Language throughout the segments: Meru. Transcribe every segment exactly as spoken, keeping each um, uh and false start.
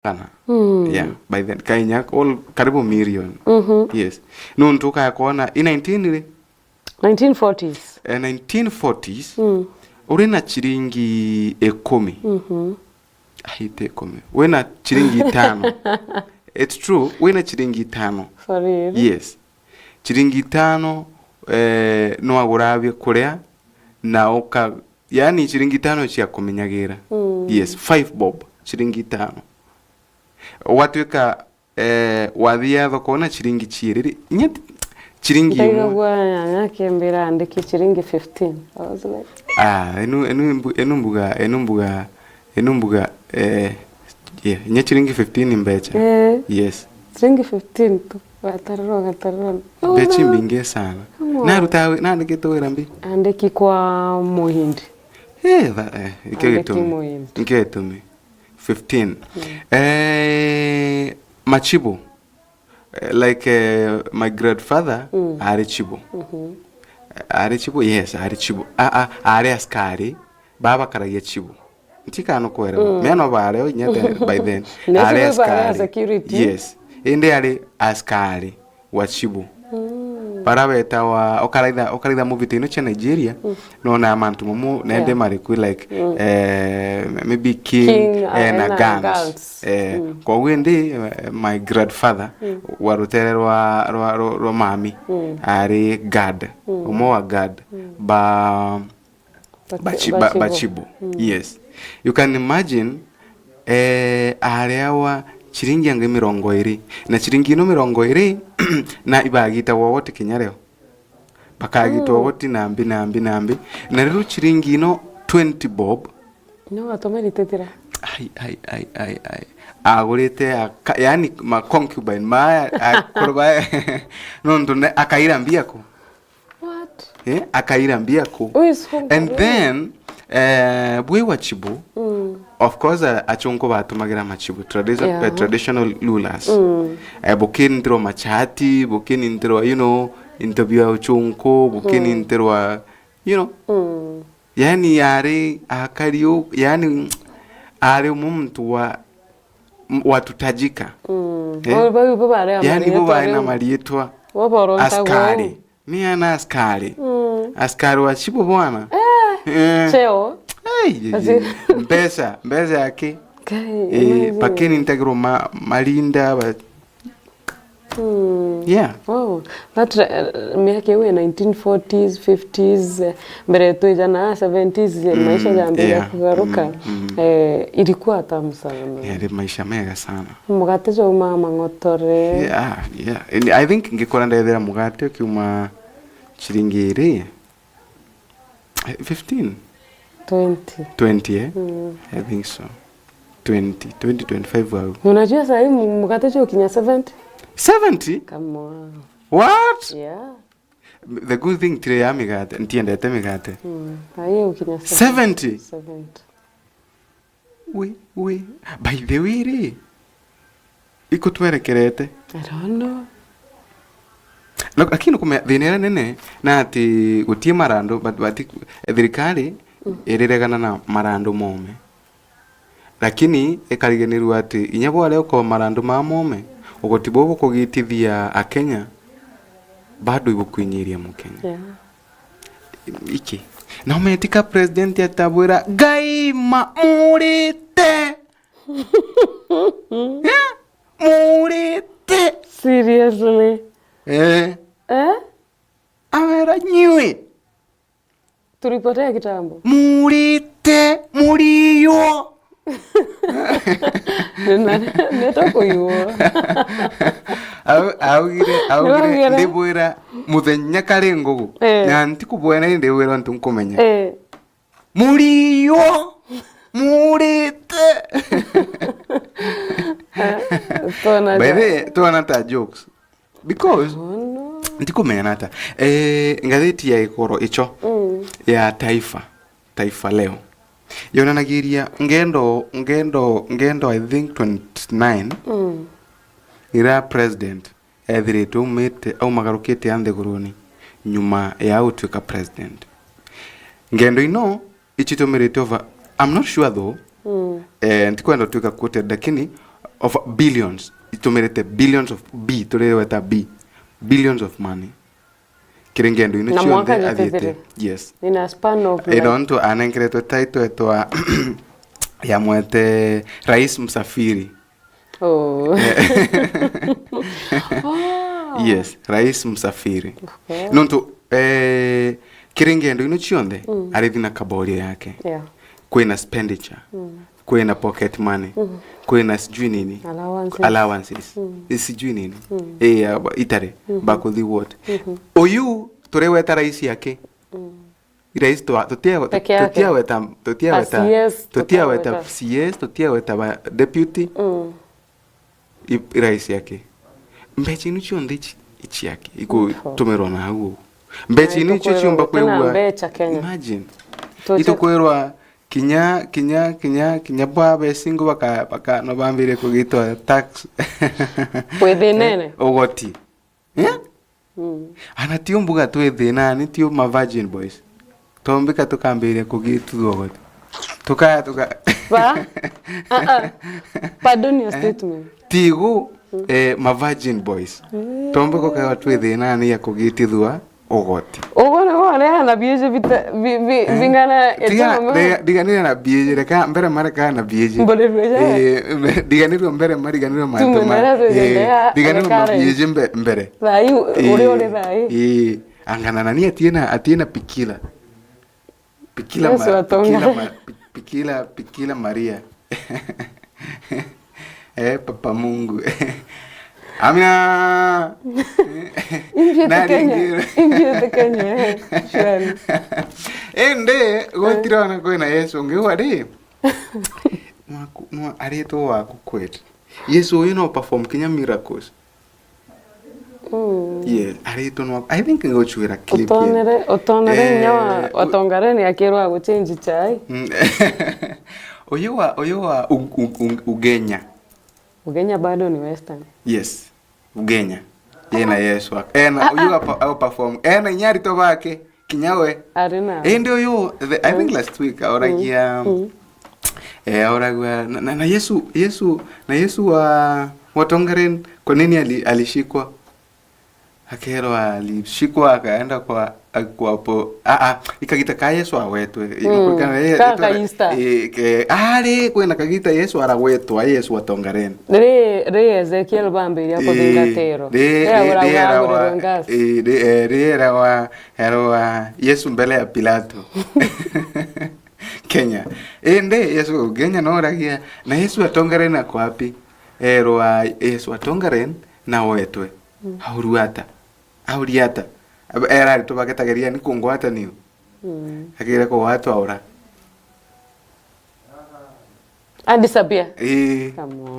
sana. Mm. Yeah, by then, Kenya, all, karibu million. Mhm. Yes. Nuntu ukaya kwona, i nineteen ri? Nineteen forties. Eh, nineteen forties, mm, uri na chiringi ikumi. Mhm. Ai, ti ikumi. Wina chiringi itano. It's true, wina chiringi itano. For real? Yes. Chiringi itano, eh, no agura bia kuria, na uka-, yani, chiringi itano cia kumenyagira. Mm. Yes, five bob, chiringi itano. Gwatuika, eh, wathia thoko na chiringi chiiri ri, inya ti-, chiringi imwe. Ndaigagua nyanya akimbira, "Andiki chiringi fifteen." I was like, ah, enu, enu mbu-, enu mbuga, enu mbuga, enu mbuga, eh, yeah, inya chiringi fifteen ni mbecha. Eh. Yes. Chiringi fifteen tu. Gatarura, gatarura. Mbecha imbingi sana. Naruta wi-, nandikite wira mbi? Andiki kwa Muhindi. Eh, tha-, eh, ikio gitumi. Andiki Muhindi. Ikio gitumi. Fifteen. Mm. Eh, machibu. Eh, like, eh, my grandfather, mm, ari chibu. Mhm. Ari chibu, yes, ari chibu. A, a, ari askari, baba karagia chibu. Ntikano kwerewa. Mm. Me no bare o inya the, by then. Ari askari. Security. Yes. Indi ari askari wa chibu. Mm. Bara betawa, ukaraitha, ukaraitha movie ino cia Nigeria, mm, nona mantu mamu nende, yeah, mari kwi, like, mm, eh, maybe king, king, eh, eh, na na guns. Guns. Eh, mm, koguo indi, eh, my grandfather, mm, wa rutere rwa, rwa, rwa, rwa mami, mm, ari guard. Mm. Umwe wa guard. Mm. Ba Bachi-, ba-, bachibu. Bachibu. Mm. Yes. You can imagine, eh, areawa chiringi anga mirongo iri. Na chiringi ino mirongo iri, na ibagitagwa goti kinya rio. Bakagitwa, mm, goti nambi, nambi, nambi. Na riu chiringi ino twenty bob. No watoma rititira. Ai, ai, ai, ai, ai. Agurite aka-, yani ma concubine, ma, akuru ba, nontu ne, akaira mbia ku. What? Eh, akaira mbia ku. Who is home? And then, eh, bwi wa chibu, mm, of course, eh, achunku batumagira machibu, tradi-, yeah, eh, traditional rulers. Mm. Eh, bukinintirwa machati, bukinintirwa, you know, into bia uchunku, mm, bukinintirwa, you know. Mm. Yani, ari akari u-, yani, ari umwe muntu wa, m-, watutajika. Mm. Eh? Bo, bo, bo bare, yani, bo amarietwa bari na riu. Marietwa. Bo boronta askari. Ni ana askari. Mm. Askari wa chibu bwana. Eh, eh. Cheo. Ai, ye, ye. Ati- Mbeca, mbeca yake. Kai, eh, imagine. Pakeni ntagirwo ma-, marinda, ba-, mm. Yeah. Wow. That, uh, miaka iu ya nineteen forties, fifties, eh, mbere twija na seventies, eh, mm, maisha jambire, yeah, kugaruka. Mm, mm. Eh, ilikuwa tamu sana. Yari maisha mega sana. Mugate jaumaa mang'otore. Yeah, yeah. And I think ngikora ndethira mugate ukiuma chiringi iri, eh, fifteen? Twenty. Twenty, eh? Mm. I think so. Twenty, twenty, twenty-five au. Unajua saa hii mu-, mugate juu kinya seventy? Seventy? Come on. What? Yeah. The good thing tire ya migate, ntiendete migate. Mm. Saa hii ukinya seventy. Seventy? Seventy. Wi, wi. By the way ri, ikutwerekerete. I don't know. Lak-, lakini kume-, thina iria nene na ati gutie marandu, but, but, thirikari, mm, iriregana na marandu mome. Lakini ikariganirua ati inya bwaria uko marandu maa mome, ugoti buu bukugitithia Akenya, bado ibukwinyiria Mukenya. Yeah. Iki. Na umetika president atabwira, "Ngai ma murite." Yeah? Murite. Seriously? Eh. Eh? Amera nyui. Turipotea kitambo. Murite, muriyo. Nina-, nitukuiywo. Au-, augire, augire, niwaugire, "Ndibwira muthenya kari ngugu." Eh. Na ntikubwira, ndibwira untu nkumenya. Eh. Muriyo, murite. Eh, twana by the way, ja- twana ta jokes. Because, oh, no, ntikumenya nata. Eh, ngathiti ya ikoro icho, mm, ya Taifa, Taifa Leo, yonanagiria ngendo, ngendo, ngendo, I think twenty-nine, mm, ira president ethirite aumite, aumagarukite a nthiguruni nyuma ya gutuika president. Ngendo ino icitumirite over, I'm not sure though. Mm. Eh, ntikwenda gutuika quoted, lakini of billions, itumirite billions of B, turigweta B, billions of money. Kiri ngendo ino cionthe athiite. Yes. In a span of, eh, nontu anenkeretwe title etwa ya mwete Rais Msafiri. Oh. Eh. Wow. Yes, Rais Msafiri. Okay. Nontu, eh, kiri ngendo ino cionthe, mm, arithi na kaboria yake. Yeah. Kwina expenditure. Mm. Kwina pocket money. Mm. Kwina sijui nini. Allowances. Allowances. Mm. Sijui nini. Mm. Eh, itari. Mm-hmm. Bakuthi what. Mm-hmm. Uyu, turiweta rais yake. Mm. Rais twa-, tutia-, peke yake. Tutiaweta, tutiaweta, a C S, tutiaweta tutiaweta. C S, tutiaweta ba deputy. Mm. I-, rais yake. Mbecha inu cionthe ici, ici yake, ikutumirwa na au. Mbecha inu icio ciumba kwigua. Mbecha Kenya. Imagine. Tuche- Itukwirwa kinya, kinya, kinya, kinya bwa besingo baka-, baka-, no bambire kugitwa tax. Kwithinene. Eh, ugoti. Eh? Mm. Ana tio mbuga twi thina, ni tio ma virgin boys. Tombika tukambiria kugitithua ugoti. Tuka, tuka- Ba? Ah, ah. Pardon your statement. Tigu, mm, eh, ma virgin boys. Mm. Tombika ukawa twi thina ni ya kugitithua ugoti. Ugu ni wone ana bieje bita-, bi-, bi-, eh, bingana tiga, etano me- tiga, tiganira na bieje, reka mbere mareka na bieje. Mbolerwe ja. Eh, ndiganirwe mbere, mariganirwe mantu ma. Tumenera tugendea, eh, ndiganirwe na bieje mbe-, mbere. Thaai, eh, uri uri thaai. Eh, angana na ni atiena, atiena pikila. Pikila Yesu Ma-, atonga. Pikila Ma-, Pi-, Pikila, Pikila Maria. Eh, Papa Mungu. Amina. Impiete Kenya. Impiete Kenya, eh, surely. Ende, gutire ona kwina Yesu ungi wa ri. Mwaku, mwa-, aritwo waku kweli. Yesu uyu no perform kinya miracles. Mm. Yeah, aritwo no, I think ngochwira clip. Utonere, utonere, eh, nya wa, u- wa Tongareni akirwa guchange chai. Mm. Uyu wa, uyu wa U-, U-, U-, Ugenya. Ugenya bado ni Western. Yes. Ugenya. Yena Yesu ak-, ena, ah, uyu ah, apa-, au perform. Ena inya aritwo bake. Kinya we. Ari na. Indi uyu, the, I think, mm, last week, auragia, mm, mm, eh, auragua, na, na, na Yesu, Yesu, na Yesu wa, wa Tongaren, kwa nini ali-, alishikwa? Akerwa alishikwa, akaenda kwa, kwa po-, a, a, ikagita ka Yesu awetwe. Mm. Kagita, eh, ka Easter. Eh, ke, ari, kwina kagita Yesu aragwetwa, Yesu wa Tongaren. Ri, ri Ezekiel bambiria, eh, kuthingatiro. Ri, ri, ri, araguragwa, ri, araguragwa erawa, ngasi. Eh, ri, eh, ri erawa, Erwa Yesu mbele ya Pilato. Kenya. Indi Yesu Kenya noragia, na Yesu atongere na kwapi? Erwa Yesu atongere na wetwe. Mm. Aurua ata? Auria ata? Ab-, era aritwo bake, "Tageria ni kungwata niu." Mm. Akire kugwatwa aura. And disappear. Eh. Come on.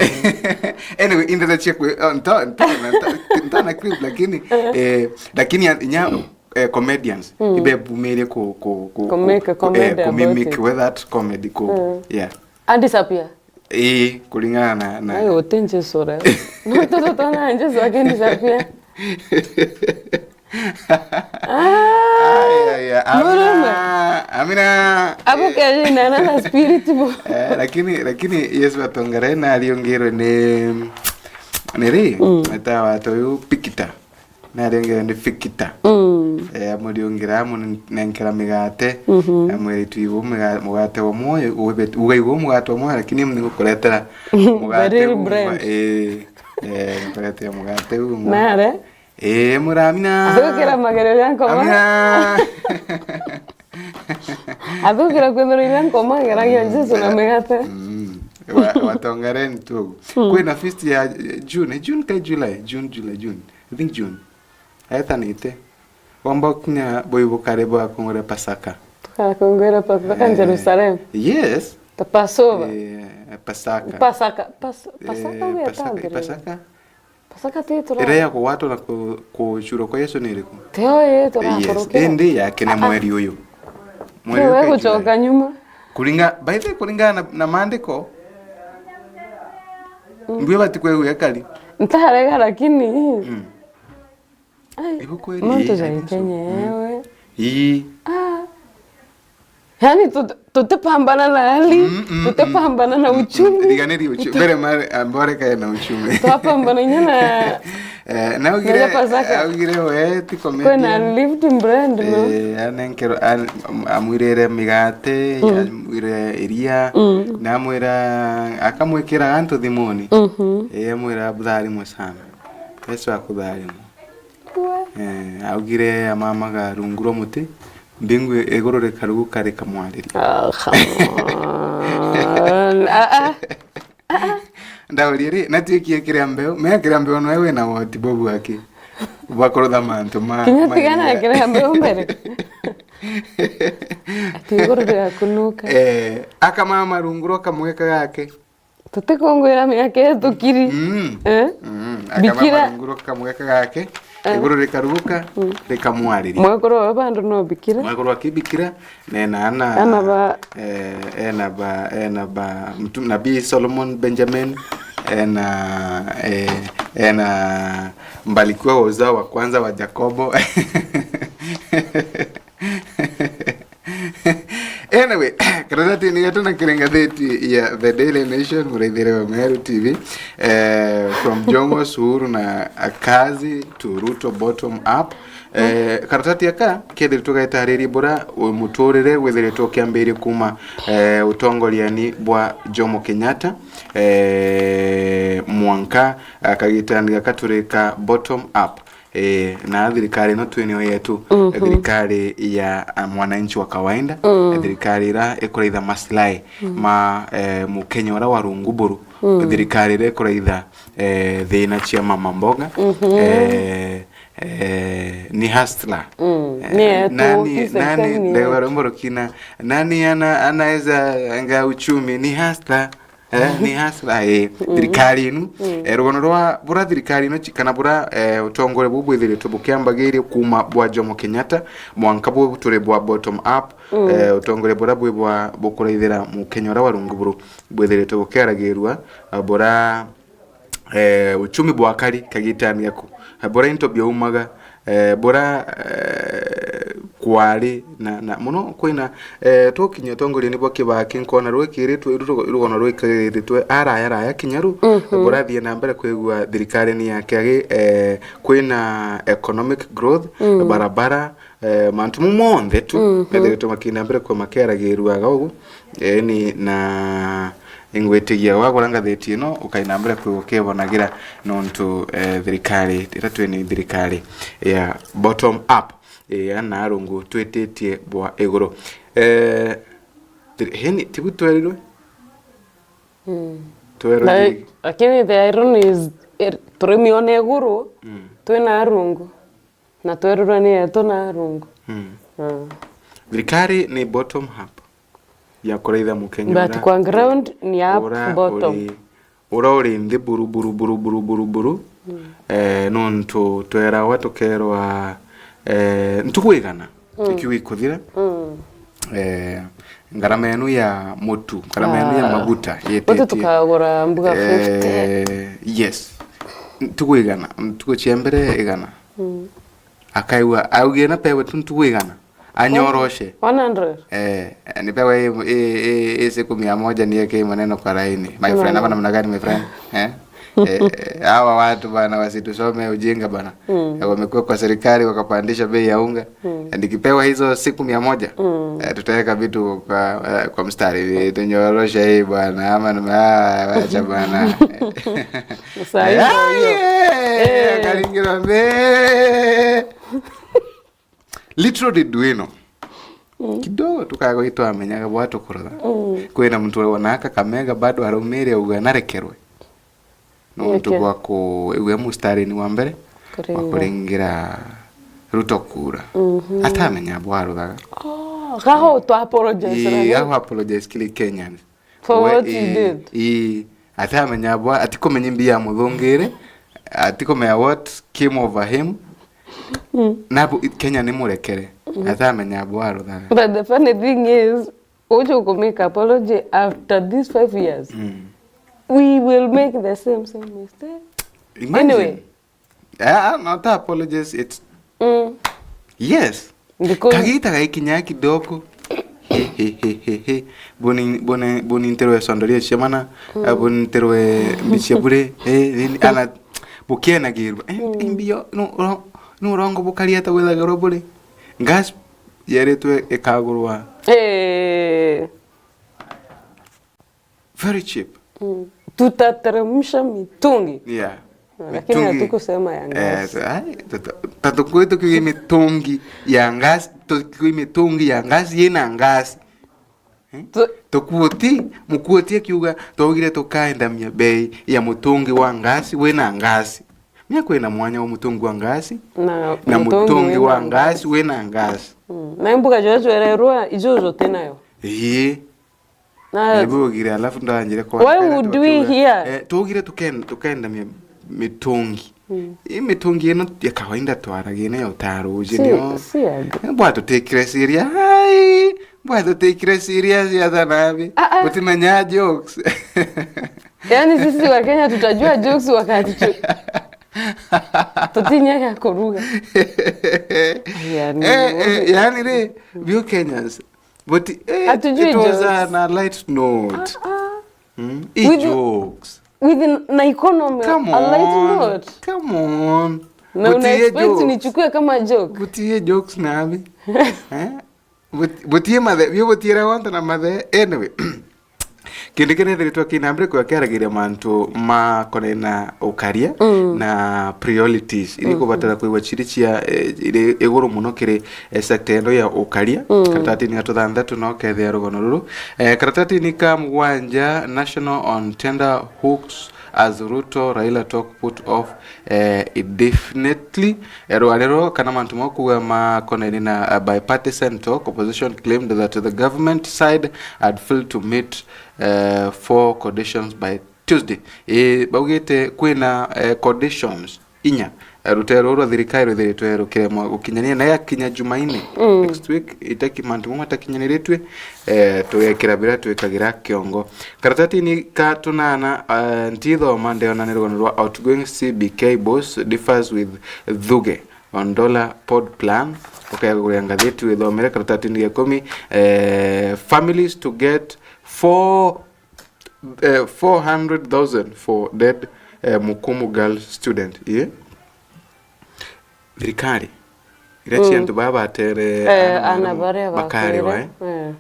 Anyway, indete cia kwe-, oh, nto-, nto-, nto-, ntona clip, lakini, eh, lakini ya, nya, eh, comedians, mm, ibebumirie ku, ku, ku, ku make a ku, eh, comedy ku mimic about it. With that comedy ku, mm, yeah. And disappear. Eh, kuringana na, na. Ai, uti Jesu re. No, tu, tu, tona Jesu aki disappear. Ah, aya, aya, murume. Amina, amina. Abuke, eh, na another spirit bo. Eh, lakini, lakini Yesu atongere na ariongirwe ni, ni ri? Mm. Etawa toyu Pikita. Na ariongirwe ni Fikita. Mm. Eh, amuriungira, amunenkera migate. Mhm. Amwira, "Itu igu miga-, mugate wa muoyo, ube-, uga igu mugate wa muoyo, lakini ni gukuretera mugate real umwe." Bread. Eh, eh, gukuretera mugate umwe. Nare? Ee, muramina. Athukira magerio ja nkoma. Amina. Athukira kwithirwa iria nkoma ngeragia Jesu na migate. Mm. Wa, watongareni tu. Mm. Kwina feast ya, eh, June, eh, June ka July? June, July, June. I think June. Etanite. Wamba kinya bui bukare bwa kung'ura Pasaka. Tukakung'ura Pasaka, eh, Jerusalem. Yes. The Passover. Eh, Pasaka. Pasaka, Pas-, Pasaka, eh, uria Pasaka, Pasaka. Pasaka ti tura- Iria ya kugwatwa na ku-, kucurwa kwa Yesu ni iriku? Tio ii turakurukira. Yes. Indi yake ni mweri uyu. Mweri uyu wa July. Gucoka nyuma. Kuringa-, by the way, kuringana na, na maandiko, mm, mbui batikwegua kari. Ntarega, lakini, mm, ai, ibu kweri, mantu, eh, I think so. Jaikenyewe. Mm. Ii. Ah. Yani, tu-, Tutipambana na hali, mm, mm, tutipambana na uchumi. Riganiri uchumi. Mbere mare ambore kae na uchumi. Twapambana inya na eh, na ugire pasaka. Ugire we ti comedian. Kwena lived brand no. Eh, anenkero amwirire migate, mm, amwire iria, mm, na amwira akamwikira antu thimuni. Mhm. Eh, amwira butharimwe sana. Yesu akutharimwe. Eh, augire amamaga rungu rwa muti, mbingu iguru rikaruguka rikamwariria. Oh, come on. Ah, ah. Ndaurie ri, na tuikie kiria mbeu, mea kiria mbeu noe wina woti bobu aki. Bwa kurutha mantu ma. Kinya tigana kiria mbeu mbere. Ati iguru rigakunuka. Eh, akamama rungu rwa kamweka gake. Tutikungwira miaka itukiri. Mm. Eh? Mm. Bikira. Akamama rungu rwa kamweka gake, eh, iguru rikaruguka, mm, rikamwariria. Mwekuru wawe bandu no bikira. Mwekuru akibikira, nena ana. Ana ba. Eh, ena ba, ena ba, mtu, Nabii Solomon Benjamin, ena, eh, ena mbarikiwa wa uzao wa kwanza wa Jakobo. Anyway, karatatini getu na kiri ngatheti ya The Daily Nation, muraithire wa Meru T V, eh, from Jomo Suluhu na Kazi to Ruto bottom up. Eh, karatati aka kethiritwe gaitaririe bura u-, muturire withiritwe ukiambiria kuma, eh, utongoriani bwa Jomo Kenyatta, eh, mwanka, eh, kagitani gaka turi ka bottom up. Eh, na thirikari ino twinio yetu, mhm, thirikari ya, ah, mwananchi wa kawaida, mm, thirikari ira ikuraitha maslahi, mm, ma, eh, mukenya ura wa rungu buru, mm, thirikari ira ikuraitha, eh, thina cia mama mboga, mhm, eh, eh, ni hustler. Mm, eh, ni yetu, nani, hii serikali nani, ni ndegwa yetu. Rwimbo rukina, nani ana, anaweza nga uchumi, ni hustler. Eh, ni hustler, eh, thirikari inu. Mm. Eh, rugono rwa bura thirikari ino chi-, kana bura, eh, utongore bu bwithiritwe bukiambagiria kuma bwa Jomo Kenyatta, mwanka bu turi bwa bottom up, mm, eh, utongore bura bwi bwa bukuraithira mukenya ura wa rungu buru bwithiritwe bukiaragirua, eh, bura, eh, uchumi bwakari kagitani gaku, eh, bura into biaumaga, eh, bura, eh, kwari na, na muno kwina, eh, tukinya utongoriani bwa kibaki nkona rwikiritwe rugo-, rugono rwikiriritwe araya araya kinya ru, mhm, burathie na mbere kwigua thirikari ni yake agi, eh, kwina economic growth, mm, barabara, eh, mantu mau monthe tu, mhm, methiritwe makina mbere kwa makiaragirua aga ugu. Eeni, na ingwitigia wagura ngathiti ino, ukaina mbere kwi ukibonagira nontu, eh, thirikari, ira twi ni thirikari ya bottom up, eh, ana arungu twititie bwa iguru. Eh, thir-, heni, tibu twerirwe? Mm. Twerwe na, thiri- lakini the irony is, er-, turimione iguru, mm, twina arungu. Na twerurwa ni yetu na arungu. Mm. Mm. Thirikari ni bottom up ya kuraitha mukenya. But ura kwa ground ni up ura bottom. Uri, ura uri nthi buru, buru, buru, buru, buru, buru. Mm. Eh, nontu twerawa tukerwa, eh, ntuku igana, mm, ikiuga ikuthira. Mm. Eh, ngarama yenu ya mutu, ngarama yenu ya, ah, maguta mutu yetitie. Tukagura mbuga, eh, fifty. Yes. Ntuku igana, ntuku cia mbere igana. Mm. Akaigua, augire na pewe tu ntuku igana. Anyoroshe. One hundred. Eh, ni pewe i, i, i, i siku mia moja nieke maneno kwa laini. My friend, hapa namna gani, my friend? Eh? Eh, eh, hawa watu bana wasitusome ujinga bana. Mm. Eh, wamekuwa kwa serikali wakapandisha bei ya unga. Mm. Eh, nikipewa hizo siku mia moja, mm, eh, tutaweka vitu kwa, eh, kwa mstari. Tunyorosha hii bwana, ama nime-, ah, wacha bwana. Sahi. Eh, ndio hiyo. Eh, eh, akaringira mbe. Literally dwino. Mm. Kidogo tu kago itwamenyaga bwa tukurora. Mm. Kwina muntu wona Kakamega bado araumire uga narekerwe. Nontu bwa ku-, iwe mustarini wa mbere wa kuringira Ruto kura. Mhm. Atamenya bwaruthaga. Oh, gago to apologize. Ii, gago apologize kiri Kenyans. For what he did. Ii, atamenya bwa, atikumenya imbi ya muthungire, atikumenya what came over him. Mm. Nabu Kenya ni murekere. Mm. Atamenya bwaruthaga. But the funny thing is, uju ku make apology after these five years. Mm. We will make the same, same mistake. Imagine. Anyway. Ah, ah, not apologies, it's, mm, yes. Because kagita gaikinya kidogo. He, he, he, he, he. Buni, buni, buni nterwe sondoria ciamana, mm, eh, buni nterwe mbicia bure, eh, nini, ana, bukienagirwa. Eh, mm, imbio, no, no, no urongo bukari ata withagirwa bure. Gas yeritwe ikagurwa. Eh. Very cheap. Mm. Tutateremsha mitungi. Yeah. Lakini mitungi, hatukusema ya, eh, gas. Ai, tata-, tata-, kwetu tukiuga mitungi ya gas, tukiuga mitungi ya gas, yina gas. Eh? Tu- Tukuoti, mukuoti akiuga, twaugire tukaendamia bei ya mutungi wa gas, wina gas. Mia kwina mwanya wa mutungi wa gas, na na mutungi mutungi wina wa gas, gas, wina gas. Mm. Na imbuga jojo ererwa, ijojo tinayo. Ii. Na nibugire, alafu ndanjire kwa, why would we here? Eh, tugire tuken-, tukenda mi-, mitungi. Mm. Ii mitungi ino ya kawaida twaragia nayo utaruji. Si, nio si ago. Bwa tutikire serious. Ai, bwa tutikire serious ya thanabi. Ah, ah. Utimenya jokes. Yaani sisi wa Kenya tutajua jokes wakati tu-, tutinyaga kuruga. Yaani, eh, eh, yaani ri, bio Kenyans. But, eh, hatujui it was jokes. An, a light note. Ah, ah. Mm? With, jokes. With an, na economy, come a light on, note. Come on. Na una expect nichukue kama joke? But ye jokes nabi. Eh? But, but ye mathe, bio butiera wanta na mathe. Anyway. Kindu kiria ithiritwe kinambire kwa kiaragiria mantu ma konena ukaria, mm, na priorities iria, mhm, ikubatara kwigwa ciri cia, eh, iri iguru muno kiri, eh, sector ino ya ukaria. Mm. Karatatini ga tuthanthatu no kethia rugono ruru. Eh, karatatini ka mugwanja, national on tender hooks as Ruto, Raila talk put off, eh, indefinitely. Eh, rwari rwo kana mantu mau kuuga makonainie na, eh, bipartisan talk, opposition claimed that the government side had failed to meet, eh, four conditions by Tuesday. Eh, baugite kwina, eh, conditions inya, eh, rutere ruru rwa thirikari ruthiritwe rukiremwa gukinyania, na yakinya Jumaine, mm, next week, itaki-, mantu mau matakinyaniritue, eh, tugekira biria twikagira kiongo. Karatatini ka tunana, eh, ntithoma, ndeona ni rugono rwa outgoing C B K boss differs with Thuge on dollar pod plan. Ukegagurira ngathiti withomere karatatini ga ikumi, eh, families to get four, eh, four hundred thousand for dead, eh, Mukumu girl student. Ii? Thirikari. Iria, mm, cia antu baa batere, eh, ana, ana baria bakariwa, bakwire, eh? Eh.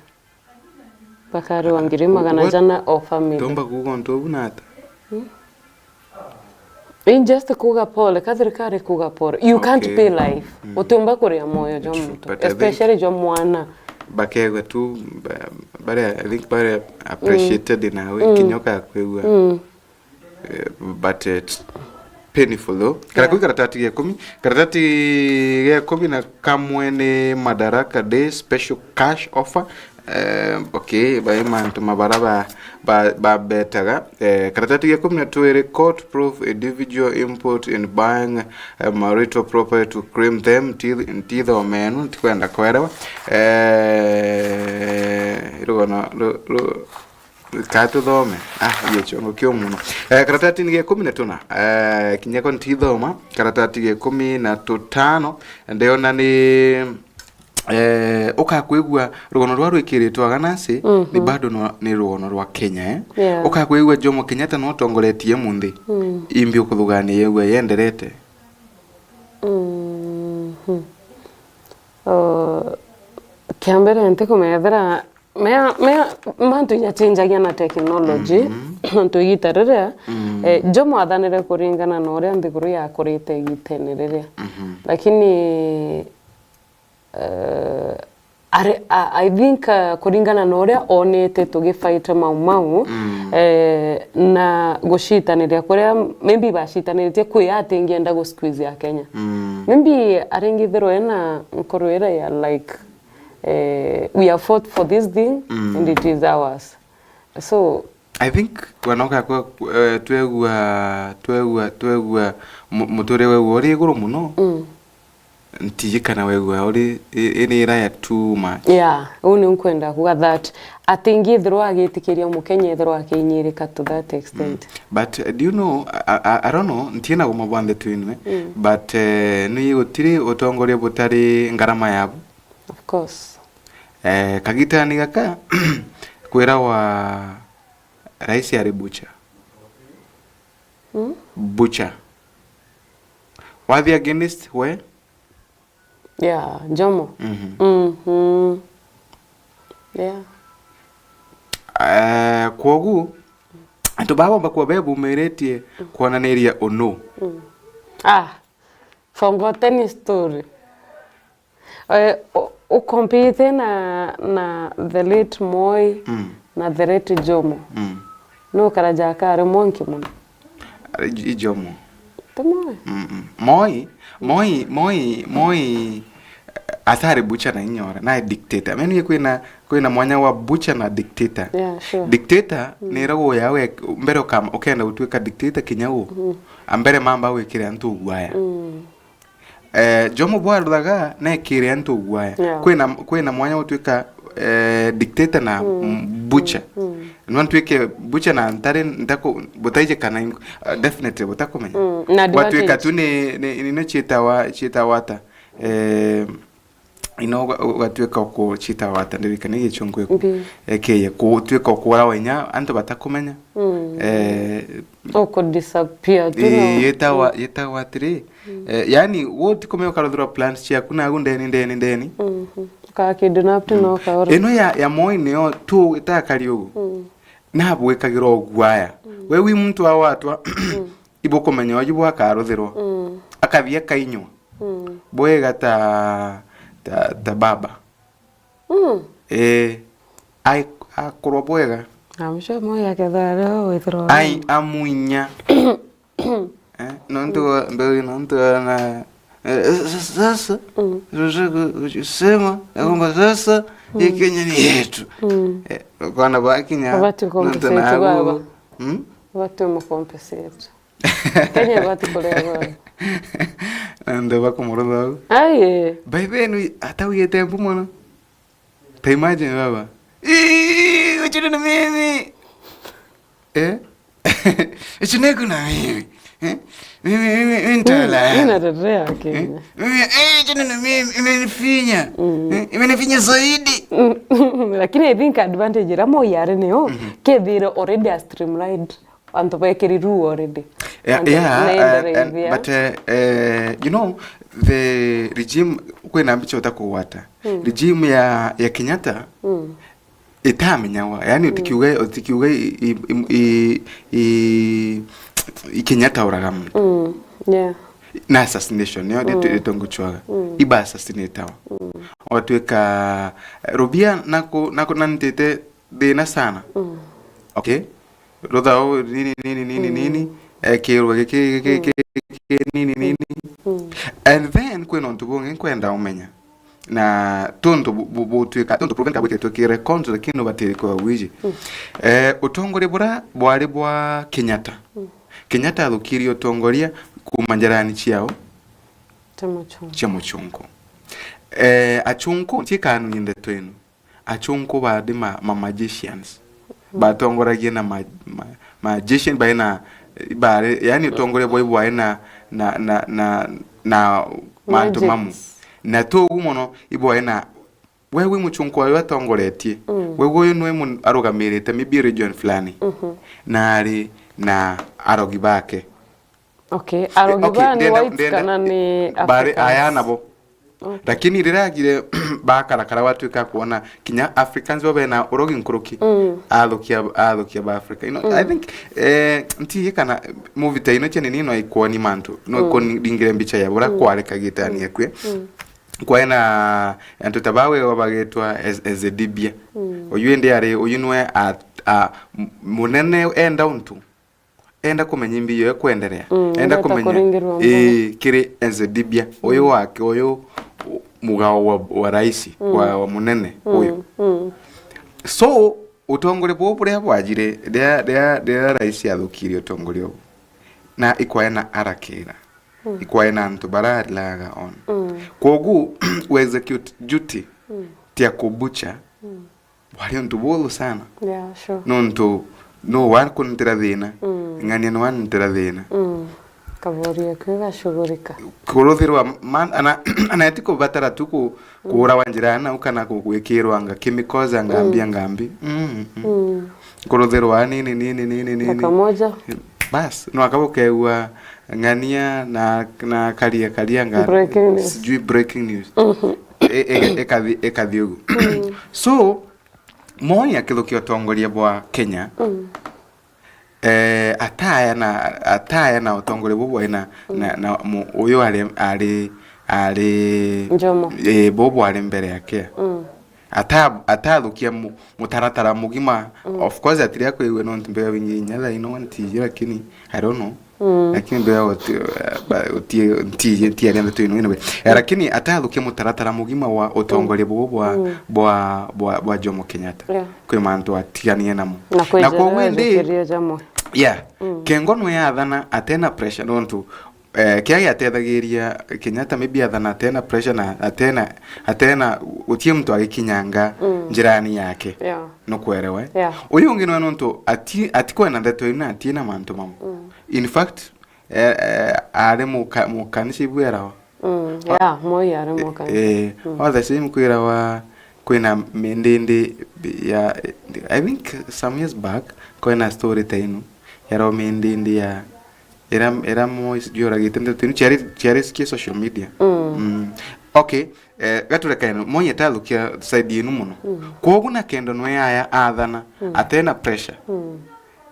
Bakariwa ngiri magana jana o family. Tumba kuuga untu ubu na ata? Hmm? In just kuuga pole, ka thirikari kuuga pole. You can't, okay, pay life. Mm. Utiumba kuria moyo jwa muntu, but I think especially jwa mwana. Bakegwa tu, ba-, baria, I think baria appreciated, mm, in a way, mm, kinya ukakwigua. Mm. Eh, but it's painful though. Kara, yeah, kwi karatati ga ikumi, karatati ga ikumi na kamwe ni Madaraka Day special cash offer. Eh, okay, bai mantu mabara ba, ba, babetaga. Eh, karatati ga ikumi na twiri, court prove individual input in buying, eh, marital property to claim them. Nti-, ntithomenu, ntikwenda kwerewa. Eh, rugono, ru-, ru-, Ka tuthome. Ah, iyo chongo kio muno. Eh, karatatini ga ikumi na tuna. Eh, kinya ko ntithoma, karatati ga ikumi na tutano, ndeona ni, eh, ukakwigua rugono rwa rwikiritwe aga nasi, ni, mhm, bado no, ni rugono rwa Kenya, eh? Yeah. Ukakwigua Jomo Kenyatta no utongoretie munthi. Mm. Imbi ukuthugania yegua yenderete? Mhm. Oh, kia mbere ntikumethira Mea, mea, mantu jachenjagia na technology, mhm, nontu igita riria, mm, eh, jo mwathanire kuringana na uria nthiguru yakurite igitene riria. Mhm. Lakini, eh, ari-, a-, I think, uh, kuringana na uria onete tugifight mau mau, mm, eh, na gucitaniria kuria maybe bacitanitie kwi atingienda gu squeeze ya Kenya. Mm. Maybe aringithirwe ena nkoro iria ya, like, eh, we have fought for this thing, mm, and it is ours. So, I think, wanoka kwa, eh, twegua, twegua, twegua mu-, muture wegua uri iguru muno. Mm. Ntiji kana wegua uri i-, ini iraya too much. Yeah, uu ni nkwenda kuga that atingithirwa agitikiria Mukenya ethirwa akinyirika to that extent. Mm. But, uh, do you know, I, I, I don't know, ntiena guma bwanthe twinwe, mm, but, eh, ni gutiri utongoria butari ngarama yabu. Of course. Eh, kagitani gaka, kwirawa rais ari butcher. Mm? Butcher. Wathi against we? Yeah, Jomo. Mhm. Mhm. Yeah. Eh, kwogu, antu baa bomba kuba bebumiritie kwonaniria unu. Mm. Ah, forgotten story. Eh, u-, ukompete na, na the late Moi, mm, na the late Jomo. Mm. Nuu karaja kari monki mono? I, i Jomo. Ti Moi? Mm-mm. Moi, Moi, Moi, Moi, eh, atari butcher na inyora, na dictator. Menu ye kwina, kwina mwanya wa butcher na dictator. Yeah, sure. Dictator, mm, ni ira woya we, mbere ukama-, ukenda gutuika dictator kinya u. Mm. A mbere mamba wikire antu uguaya. Mm. Eh, Jomo bwaruthaga nekire antu uguaya. Yeah. Kwina, kwina mwanya utuika, eh, dictator na, mm, mm, butcher. Mm. No ntuike butcher na ntari, ntaku-, butaijikana, uh, definitely butakumenya. Mm. Na gwatuika advantage tu ni, ni, ni, ni ciitawa, ciitawa ata? Eh, ino uga-, ugatuika uku ciitawa ata? Ndirikane gichungu iku. Mbi. Ekeye, kutuika ukuurawa inya antu batakumenya. Mm. Eh, uku disappear tu, ii, no? Yetawa, mm, yetawa atiri. Mm. Eh, yani, we utikumenya ukaruthirwa plans ciaku nagu ndeni, ndeni, ndeni. Mhm. Ukaa kidnap tu, mm, no ukaura. Ino ya, ya Moi niyo tu itakari ugu. Mm. Nabwikagira uguaya. Mm. We wi muntu wa watwa, mm, ibukumenya uju bwakaruthirwa. Mm. Akathia kainywa. Mm. Bwega ta, ta, ta baba. Mm. Eh, ai-, akurwa bwega. I'm sure Moi akethira ari o withirwa. Ai, amuinya. Eh, nontu wa, mbeu nontu wa na, eh, s-, s-, sasa, mm, sasa ku-, kusema ya kwamba sasa, mm, hii Kenya ni yetu. Mm. Eh, kwana bakinya, abati nontu compensate nagu-, baba. Hmm? Abati umucompensate. Kenya ibati kuria baba. Nontu bakumurutha au. Ai, eh. By the way, nui-, ataugite mbu mono. Ta imagine baba. Ii, uchini ni mimi. Eh? Uchini kuna mimi. Eh? Mimi, mimi, mimi ntola. Mimi, mimi natetea Kenya. Eh? Mimi, eh, uchini ni mimi, imenifinya. Mm. Eh? Imenifinya zaidi. Mm. Lakini I think advantage ira Moi ari niyo, mhm, kethire already a streamlined. Antu bekirirwe already. Yeah, antu yeah, uh, and, neendereithia. But, uh, uh, you know, the regime, kwina mbicha utakugwata. Mm. Regime ya, ya Kenyatta, mm, itamenyawa. Yani, mm, utikiuga, utikiuga i, i, i, i, i, i Kenyatta uraga muntu. Mm, yeah. Na assassination, niyo, mm, ndio tunguchwaga. Mm. Iba assassinatawa. Mm. Watuika, eh, Rubia nako, nako nantete thina sana. Mm. Okay? Ruthao nini, nini, nini, mm, nini, ekirwe giki, giki, mm, giki, nini, nini. Mm. And then, kwina untu bungi nkwenda umenya. Na tuntu bu-, bu-, butwika, tuntu program kabwikitwe ki record, lakini nubatiri kwa wiji. Mm. Eh, utongoria bura bwari bwa Kenyatta. Mm. Kenyatta athukirie utongoria kuma njarani ciao. Cia muchunku. Cia muchunku. Eh, achunku, ntikanunye ndeto ino. Achunku baari ma, ma magicians. Mm. Batongoragia na ma, ma, magician, baari na, baari, yani, utongoria bwao bwari na, na, na, na, na mantu mamu. Magics. Na tugu mono, ibwari na, we wi muchunku uyu atongoretie. Mm. We uyu niwe mun-, arugamirite maybe region fulani. Mhm. Na ari na arogi bake. Okay, arogi, okay, baa ni ndenda, whites ndenda, kana ni bari Africans? Aya nabo. Okay. Lakini riria agire bakarakara, watwika kuona kinya Africans bo bena urogi nkuruki, mm, athukia, athukia ba Africa. You know, mm, I think, eh, nti kana movie ta ino chene ni no ikwoni mantu, no, mm, ikoni ringire mbicha ya bura, mm, kwareka gitani, mm, ekwe. Mm. Kwena antu ta bawe bagitwa Ez-, Ezedibia. Mm. Uyu indi ari, uyu nwe a, a, m-, munene enda untu. Enda kumenya imbi yo ekwenderea. Mm, enda kumenya, kuringirwa, ii, mono kiri Ezedibia. Uyu, mm, wake uyu, u-, mugao wa, wa raisi, mm, wa, wa munene, mm, uyu. Mm. So, utongoria buu buria bwajire, riria, riria, riria raisi athukirie utongoria uu, na ikwae na arakira, mm, ikwae na antu bararilaga on. Mm. Kwogu, we execute duty, mm, tia kubucha, mm. Bwari untu buthu sana. Yeah, sure. Nontu no wakuntira thina, mm, ng'ania no wantira thina. Mm. Kaboria kwi gacugurika. Kuruthirwa man-, ana, ana ti kubatara tu ku, kuurawa njira ya nau kana ku, gwikirwa nga chemicals anga mbi anga mbi. Mm, mm. Mm. Kuruthirwa nini, nini, nini, nini. Dakika moja. Bas, no akaba ukeigua ng'ania na, na karia, karia nga Breaking news. Sijui breaking news. E, e, ekathi, ekathi ugu. So, Moi akithukia utongoria bwa Kenya, eh, ataya na, ataya na utongoria bubu bwai na, na, na mu-, uyu ari, ari, ari, Jomo. Eh, bubu ari mbere yake. Ata-, atathukia mu-, mutaratara mugima. Of course, atiria kwigua nontu mbega bingi inya thaa ino ntiji, lakini I don't know. Lakini mbega uti-, ba-, uti-, ntiji, ntiaria ndeto ino, anyway. Eh, lakini atathukia mutaratara mugima wa utongoria bubu bwa, bwa, bwa, bwa Jomo Kenyatta. Yeah. Kwi mantu atiganie namo. Na kwi Na njira koguo indi, yajukirie jamwe. Yeah. Kengo nwe yathana atena pressure nontu, eh, kiria giatethagiria Kenyatta maybe athana atena pressure na atena, atena gutie muntu agikinyanga njirani yake. Yeah. Nukwelewa, eh? Yeah. Uyu ungi nwe nontu ati-, atikwena ndeto ina atina mantu mamwe. In fact, eh, eh, ari muka-, mukanisa ibwerawa. Mm, yeah, Moi ari mukanisa. Eh, all the same kwirawa kwina mindindi ya, I think some years back, kwina story ta ino, yarao mindindi ya, ira, ira Moi sijui oragite ndeto ino, ciari, ciari cikia social media. Mm. Okay, eh, gaturekae no, Moi atathukia side yenu muno. Kwogu na kendo nwe yaya athana, atena pressure.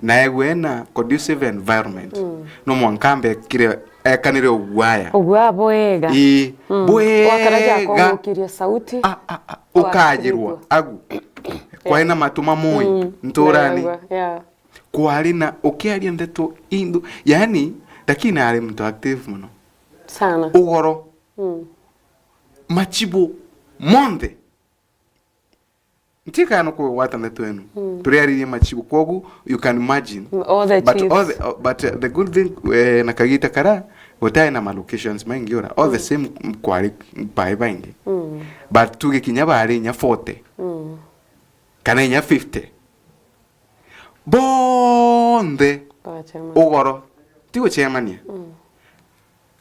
Na egwe ena conducive environment. No mwanka ambe ekire, ekanire uguaya. Uguaya bwega. Ii, bwega. Wakaraja akogukiria sauti. A, a, a, ukajirwa agu. Kwai na matu ma Moi, nturani. Naiwa, yeah. Kwari na ukiaria ndeto indu. Yani, lakini ari muntu active muno. Sana. Ugoro. Machibu monthe. Ntika no kugwata ndeto enu. Turiaririe machibu, kwogu you can imagine. Mm, all the But chiefs. all the, uh, but, uh, the good thing, eh, na kagita kara, gutari na ma locations maingi ura. All the same, m-, kwari bai baingi. But tugikinya bari inya forty. Kana inya fifty. Bonthe Bagacemania. Ugoro. Ti gucemania.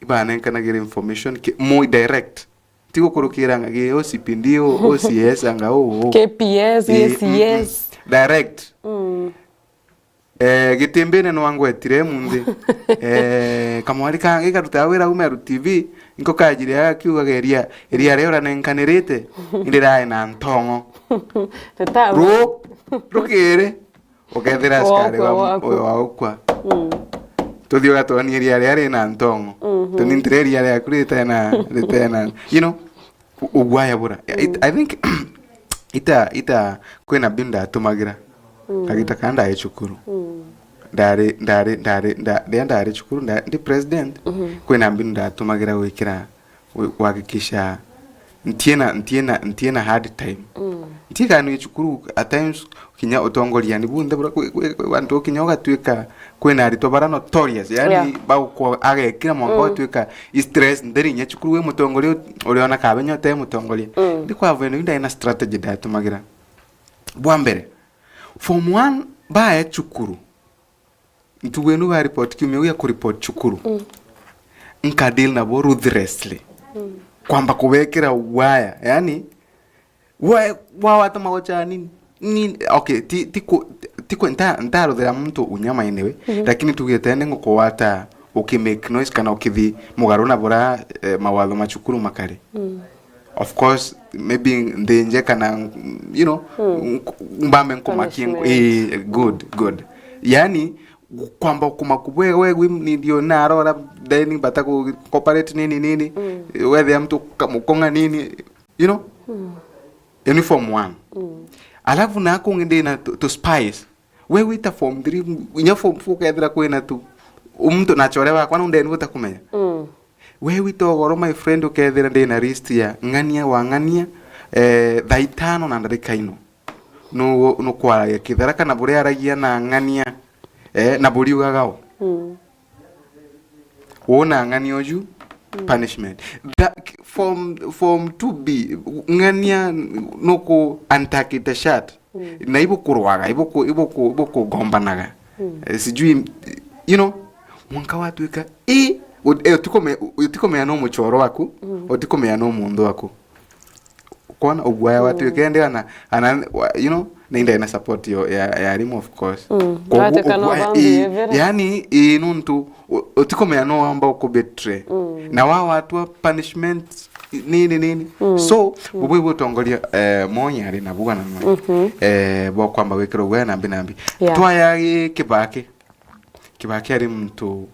Ibanenkanagira information ki-, Moi direct. Ti gukurukira ngagi O C P D, O C S, anga uu. K P S, Eh, A C S. Direct. Eh, gitimbine no angwetire munthi. Eh, kamwari kangi karutaga wira au Meru T V, nko kajire akiugaga iria, iria ria uranenkanirite, indi rai na ntongo. Ru-, rukiri. Ukethira askari wa, wa ukwa. Tuthi ugatwonia iria ria ri na ntongo. Tuni ntire iria riaku ritena, ritena. You know, u-, uguaya bura. I, I think, ita, ita, kwina mbinu ndatumagira. Kagita kaa ndari cukuru. Ndari, ndari, ndari, nda-, riria ndari cukuru, nda-, ndi president. Kwina mbinu ndatumagira gwikira wi-, kuhakikisha ntiena, ntiena, ntiena hard time. Ntikanwi cukuru at times, kinya utongoriani bunthe bura kwi, kwi, kwi antu kinya ugatuika kwina aritwa bara notorious, yani, yeah, bagukwa agekira mwanka ugatuika stress ntheri inya cukuru wi mutongoria ut-, uriona kabenya utai mutongoria. Ndi kwa vwene ndai na strategy ndatumagira. Bwa mbere, form one baya cukuru, ntugu inu ba report kiumia gia ku report cukuru. Nka deal nabo ruthlessly. Kwamba kubekira uguaya, yani, we, wawata magocha nini? Nini? Okay, ti, ti ku, ti ku, nta, ntaruthira muntu unyama anyway, lakini tugite ndi ngukuwata uki make noise kana ukithi mugaru na bura, eh, mawatho ma cukuru makari. Of course, maybe nthinje kana, you know, nk-, mbambe nkumakie nk-, eh, good, good. Yani, kwamba kumaku bwe, we, we, ni ndio narora, then bata ku cooperate nini, nini, wethia mtu ka-, mukong'a nini, you know? Uniform one. Alafu na kungi ndi na tu, tu spies. We wita form three, inya form four ukethira kwina tu, umuntu nachore wakwa, no ndeni gutakumenya. We wita ugoro, my friend, ukethira ndina list ya ng'ania wa ng'ania, eh, thaa itano na ndarika ino. Nu, nukwaragia kithera kana buria aragia na ng'ania, eh, na buriugaga u. Wona ng'ania uju, punishment. Tha-, form, form two B, ng'ania nuku untuckite shirt. Na ibukurwaga, ibuku-, ibuku-, ibukugombanaga. Eh, sijui, you know, Mwanka watwika, ii, ut-, eh, utikumenya, utikumenya no muchoro waku, mm, utikumenya no mundu waku. Kwona ugwaya, mm, watwika ende ana, ana, wa-, you know, na indae na support yo, ya, ya arimu, of course. Mm. Koguo watwika no ugwaya, bambi ii, evere. Yani, ii, nuntu, u-, utikumenya no wamba ukubetray. Mm. Na wa watwa punishment, nini, nini. Mm. So, mm, bubui butongoria, eh, Moi ari na bugana nwe. Mhm. Eh, bwa kwamba gwikira ugwaya nambi nambi. Yeah. Twaya gi Kibaki. Kibaki ari muntu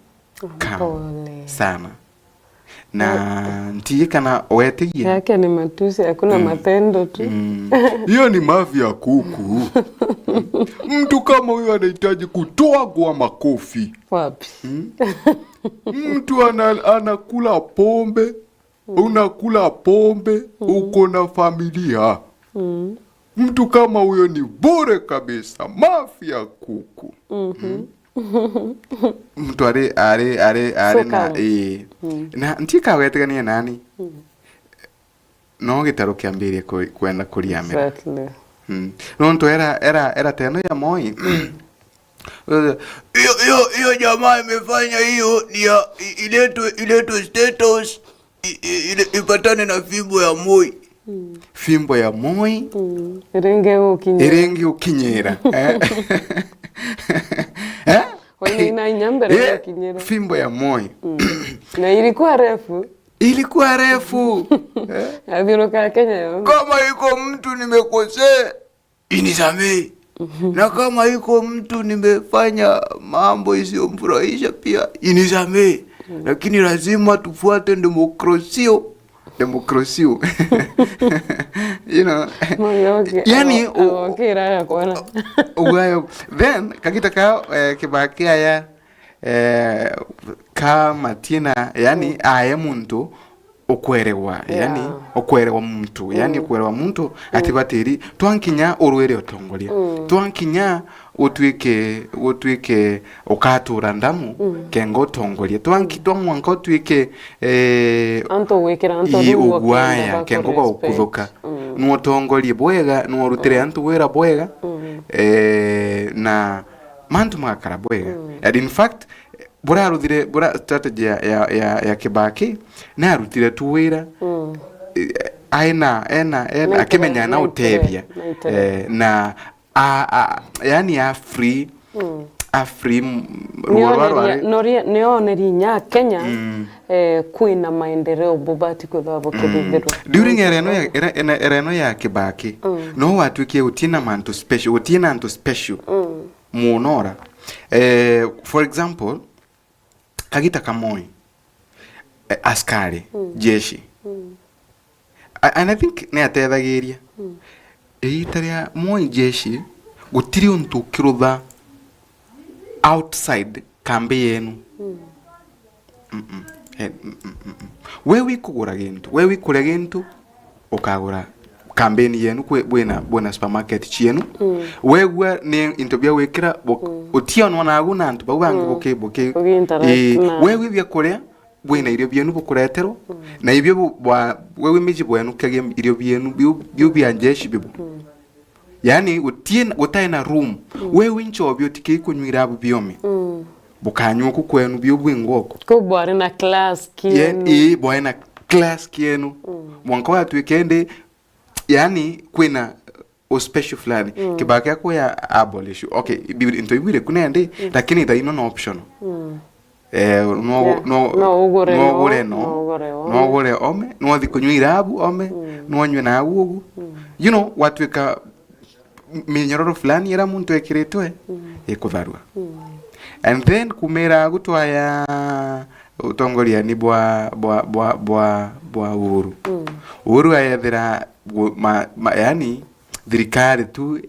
calm, pole, sana. Na, eh, ntiye kana wetigie. Yake ni matusi, hakuna, mm, matendo tu. Mm. Hiyo ni mafi ya kuku. Mtu kama huyo anahitaji kutwagwa makofi. Wapi? Mm. Mtu ana-, anakula pombe, mm, unakula pombe, mm, uko na familia. Mm. Mtu kama huyo ni bure kabisa, mafi ya kuku. Mhm. Mm. Muntu ari, ari, ari, ari so na, calm, ii. Mm. Na ntikawetithanie nani? Mm. No gitaro kiambirie ku-, kwenda kuriamira. Exactly. Mm. Nontu era, era, era teno ya Moi. Hiyo, hiyo, hiyo jamaa imefanya hiyo ni ya, i-, iletwe, iletwe State House. I-, i-, ile ipatane na fimbo ya Moi. Mm. Fimbo ya Moi. Mm. Irenge gukinyira. Irenge gukinyira. Eh? Eh? Wainaina inya mbere, eh, gukinyira. Fimbo ya Moi. Mm. Na ilikuwa refu. Ilikuwa refu. Eh? Athiuruka Kenya yonthe. Kama iko mtu nimekosea, inisamee. Mhm. Na kama iko mtu nimefanya mambo isiyomfurahisha pia, inisamee. Mhm. Lakini lazima tufuate demokrasio. Demokrasio. You know. Mwangi oki-, yani, ago-, u-, agokira ya kwana. Ugwaya. Then, kagita kao, eh, Kibaki aya, eh, ka matina, yani, mm, aye muntu, ukwerewa, yeah, yani, ukwerewa muntu, yani, mm, ukwerewa muntu, mm, atibatiri, twankinya urwire utongoria. Mm. Twankinya utwike, utwike ukatura ndamu, mm, kenga utongoria. Twanki-, mm, twa mwanka utwike, eh, antu gwikira antu ii, ugwaya, kenga ugukuthuka. Mm. Nuotongorie bwega, nuorutire, mm, antu wira bwega, mm, eh, na mantu magakara bwega. Mm. And in fact, buraruthire, bura strategy ya, ya, ya, ya Kibaki, narutire tu wira. Mm. Eh, aina, ena, ena, akimenya na utethia. Eh, na a, a, yani a free, mm, a free, m-, ruo rwa rwari. Nioneria, noria, nioneria inya Kenya, mm, eh, kwina maendeleo bubati kwithirwa bukithithirwa. Mm. During era ino ya, era, era, era ino ya Kibaki, mm, no watwikie gutina mantu special, gutina antu special. Mm. Muno ora. Eh, for example, kagita ka Moi, eh, askari, mm, jeshi. Mm. A-, and I think ni atethagiria. Mm. Igita ria Moi jeshi, gutiri untu ukirutha outside kambi yenu. Mm. Mm-mm. Eh, mm, mm, mm, mm. We wikugura gintu, we wikuria gintu, ukagura kambeni yenu kwi-, bwina, bwina supermarket cienu. Mm. Wegua ni into bia gwikira, bu-, mm, utionwa nagu na antu bau bangi, mm, buki-, buki-, buki-interact, ii, na wegua bia kuria, bwina irio bienu bukureterwa, mm, na ibio bu-, bwa-, wegua miji bwenukagia irio bienu, biu, biu bia njeshi bibu. Mm. Yani, gutie-, gutai na room. Mm. We wi nchobi utikei kunywa irabu biome. Mm. Bukanywa ku kwenu bio bwingwa uku. Kuu bwari na class kienu. Ii, bwari na class kienu. Mm. Mwanka watwike ndi, yani, kwina u special fulani. Mm. Kibaki akuya abolish. Okay, bi-, into ibwire ku nendi, mm, lakini thaino no optional. Mm. Eh, no, yeah, no, no ugure, no ugure no, no ugure ome, no uthi kunywa irabu ome, mm, no unywe na ugu. Mm. You know, watwika m-, minyororo fulani ira muntu ekiritwe, mm, ikutharua. Mm. And then kumira gutwaya utongoriani bwa, bwa, bwa, bwa, bwa Uhuru. Mm. Uhuru ayethira gu-, ma, ma, yani, thirikari tu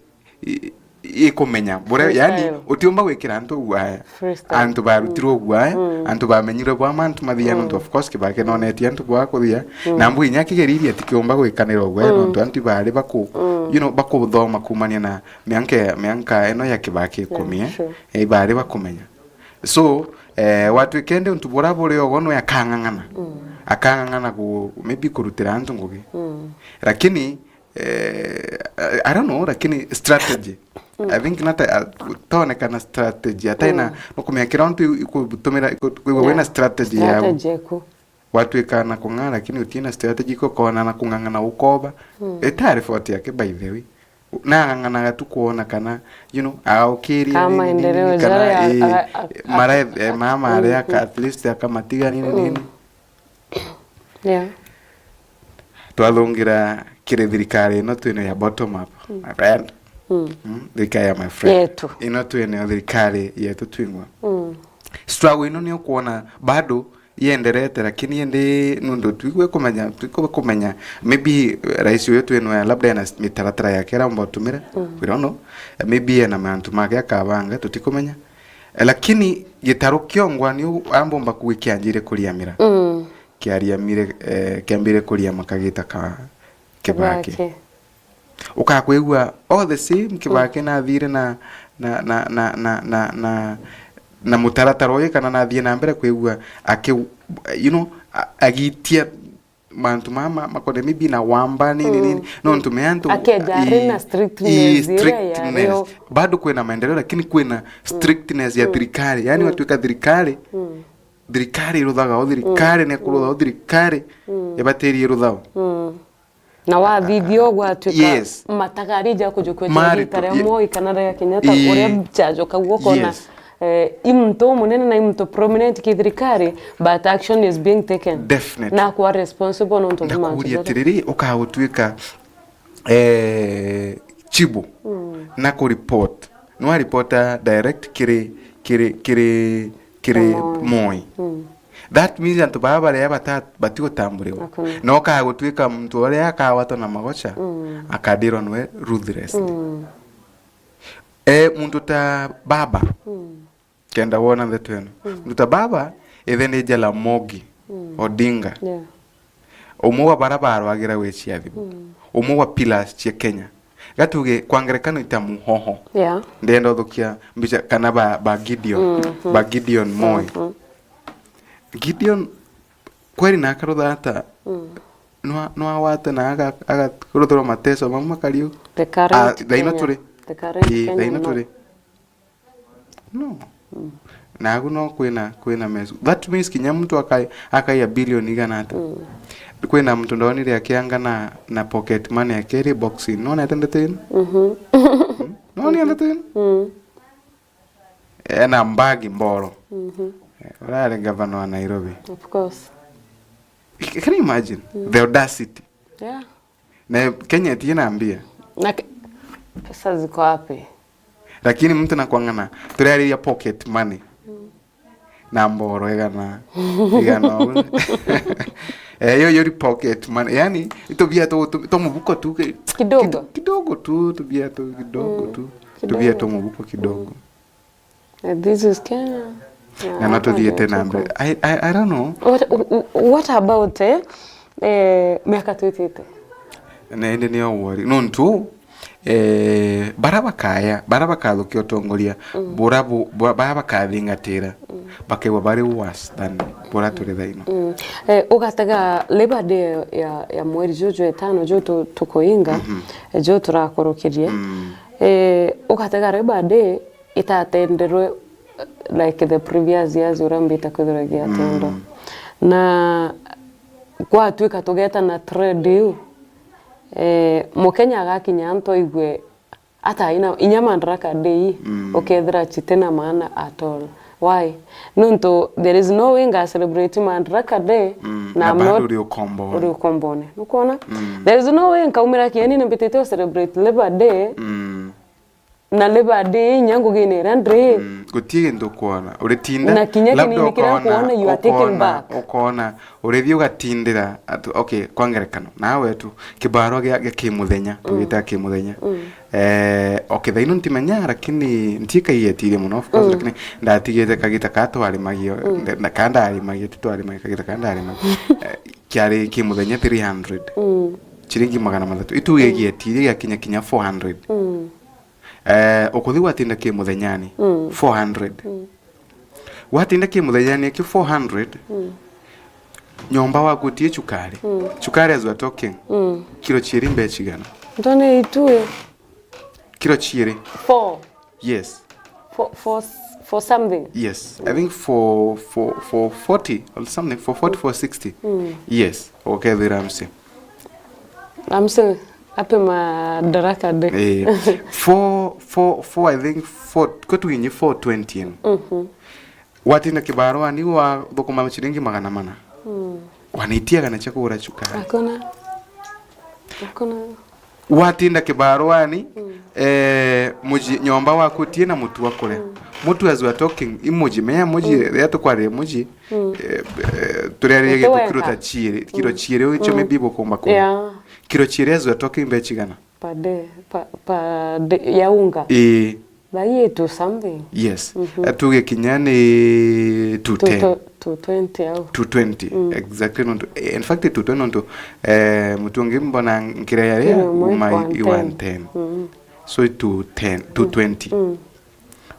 i-, ikumenya buria, yani, freestyle, utiumba gwikira antu ugwaya. Freestyle. Antu barutirwe ugwaya, mm, antu bamenyirwe bwa mantu mathia, mm, nontu of course Kibaki nonetie antu bwa kuthia. Mm. Na mbu inya kigeririe atikiumba gwikanira ugwaya, mm, nontu antu ibari baku-, mm, you know, bakuthoma kumania na mianka, mianka ino ya Kibaki ikumi, yeah, eh? Sure. Eh, ibari bakumenya. So, eh, watwikende untu bura buri ogo nwe akang'ang'ana. Mm. Akang'ang'ana ku-, maybe kurutira antu ngugi. Mm. Lakini, eh, I don't know, lakini strategy. I think nata, a-, tonekana strategy. Ataina, nukumenya kira untu ikubutumira, iku-, kwigua wina strategy yao. Strategy eku. Watwika na kung'aa, lakini utina strategy, iko kona na kung'ang'ana ukoba. Ita report yake, by the way. Nang'ang'anaga tu kwona kana, you know, aukiri. Ka nini, nini, maendeleo kana, jaria, eh, a-, a-, mara, a-, eh, mama aria aka-, at least akamatiga nini, nini. Yeah. Twathungira kiri thirikari ino twino ya bottom up, my friend. Mm, thirikari ya my friend. Yetu. Ino twino thirikari yetu twingwa. Struggle ino ni ukwona bado yenderete, lakini indi nundu twigwe kumenya, twigwe kumenya, maybe, eh, rais uyu twino ya labda ena mitaratara yake aromba utumira, we don't know. Eh, maybe ena mantu make akabanga, tutikumenya. Eh, lakini gitaro kiongwa ni u-, ambomba kuwi kianjire kuriamira. Kiariamire, eh, kiambire kuriama kagita ka Kibaki. Kibaki. Ukakwigua all the same, Kibaki nathire na, na, na mutaratara uyu, kana nathie na mbere kwigua aki, you know, a-, agitia mantu mama makone maybe na wamba nini nini. Nontu me antu akeja ari na strictness iria yario. Bado kwina maendeleo, lakini kwina strictness ya thirikari. Yani watwika thirikari, thirikari iruthaga o, thirikari nekurutha o, thirikari ibatirie irutha o. Na wathithia uguo atwika, yes, matagari ja kujukua rita ria Moi kana ria Kenyatta, uria chajoka guo kona, yes, eh, i muntu umunene na i muntu prominent ki thirikari, but action is being taken. Definitely. Na kwa responsible nontu bwa mantu ndakuria jaria. Atiriri, ukagutwika, eh, chibu na ku report. Nwa reporta direct kiri, kiri, kiri, kiri Moi. Moi. That means antu baba baria bata-, batigutamburiwa. Hakuna. No kagutwika muntu uria akagwatwa na magocha, akadirwa nwe ruthlessly. Eh, muntu ta baba, kenda wona ndeto ino. Muntu ta baba, ithe ni Jaramogi Odinga. Yeah. Umwe wa bara barwagira gwi ciathimo. Umwe wa pillars cia Kenya. Gatuge, kwa ngerekano ita Muhoho. Yeah. Ndenda uthukia mbica kana ba, ba Gideon. Ba Gideon Moi. Gideon, kweri na akarutha ata? Nwa-, nwawate na aga-, agaruthirwa mateso mamwe makariu. The current Kenya. Ah, thaino turi. The current Kenya. Ii, thaino turi. No. Nagu no kwina, kwina mesu. That means kinya muntu akai-, akaia billion igana ata. Kwina muntu ndonire akianga na, na pocket money yake iri boxing. Nona ete ndeto ino? Nona ndeto ino? Ena mbagi mboro. Eh, urari gavana wa Nairobi. Of course. Can you imagine? The audacity. Yeah. Na Kenya itina mbia. Na ke-, pesa ziko wapi? Lakini mtu nakwang'ana, turariria pocket money. Na mboro igana, igana. Eh, yo, yo ri pocket money. Yani, itubia tu, tu, tu mubuko tu, ki-, kidogo. Kido-, kidogo tu, tubia tu, kidogo tu. Tubia tu mubuko kidogo. Eh, this is Kenya. Na no tuthiite na mbere. I, I, I don't know. What, what about, eh, eh, miaka twitite? Na indi nio wori. Nontu, eh, bara bakaya, bara bakathukia utongoria, bura bu-, bu-, bara bakathingatira, bakegwa bari worse than bura turi thaino. Eh, ugatega Labour Day ya, ya mweri juju etano, ju tu-, tukuinga, eh, ju turakurukirie. Eh, ugatega Labour Day, itatenderwe, like, the previous years uria mbita kwithirwa igiatendwa. Na gwatwika tugeta na trend iu, eh, Mukenya agakinya antu aigue ata ina, inya Madaraka Day ukethira chiti na maana at all. Why? Nontu there is no way nga celebrate Madaraka Day na I'm bado not uri ukombone. Uri ukombone. Nukwona? There is no way nkaumira kieni na mbitite u celebrate Labour Day. Na Labour Day inya ngugine iria ndiri. Mm, guti gintu ukwona. Uritinda, na kinya labda kinini kiria ukwona, ukwona, you are taken ukwona, back. Ukwona, urithi ugatindira, atu-, okay, kwa ngerekano, nawe tu, kibarua gia, gia kimuthenya, tugita kimuthenya. Eh, okay, thaino ntimenya, lakini ntiika iyetirie muno, of course, lakini ndatigite kagita ka twarimagia, nda-, na ka ndarimagia, ti twarimagia, kagita ka ndarimagia. Eh, kiari kimuthenya three hundred. Chiringi magana mathatu. Itu gietirie giakinya kinya four hundred. Eh, ukuthi gwatinda ki muthenyani, four hundred. Gwatinda ki muthenyani ki four hundred, nyomba waku utie chukari. Chukari as we are talking, kilo chieri mbechi igana. Ntone itue. Kiro ciiri. Four. Yes. For, for, for something. Yes. I think for, for, for forty or something, for forty, for sixty. Yes. Ukethira mse. Amse ape madaraka de. Eh, four, four, four, I think four, kwetu inyi four twenty ino. Watinda kibaruani wathukuma ciringi magana mana. Wanitia kana cia kugura cukari. Hakuna. Hakuna. Watinda kibaruani, eh, muji, nyomba waku utie na mutu wa kuria. Mutu as we are talking, imuji, mea muji, ria tukwaria muji, eh, eh, turiaria gintu kiro ta ciiri, kiro ciiri, icio maybe bukumba kuria. Yeah. Kiro ciiri as we are talking mbeca igana? Per day, per, per day, ya unga. Ii. Thai to something. Yes. Eh, tuge kinya ni two ten. To, to, to twenty au. Two twenty. Exactly nontu. In fact, two twenty nontu, eh, mutu ungi mbona nkira ya ria, Ino mwe uma one i ten. One ten. So two ten, two twenty.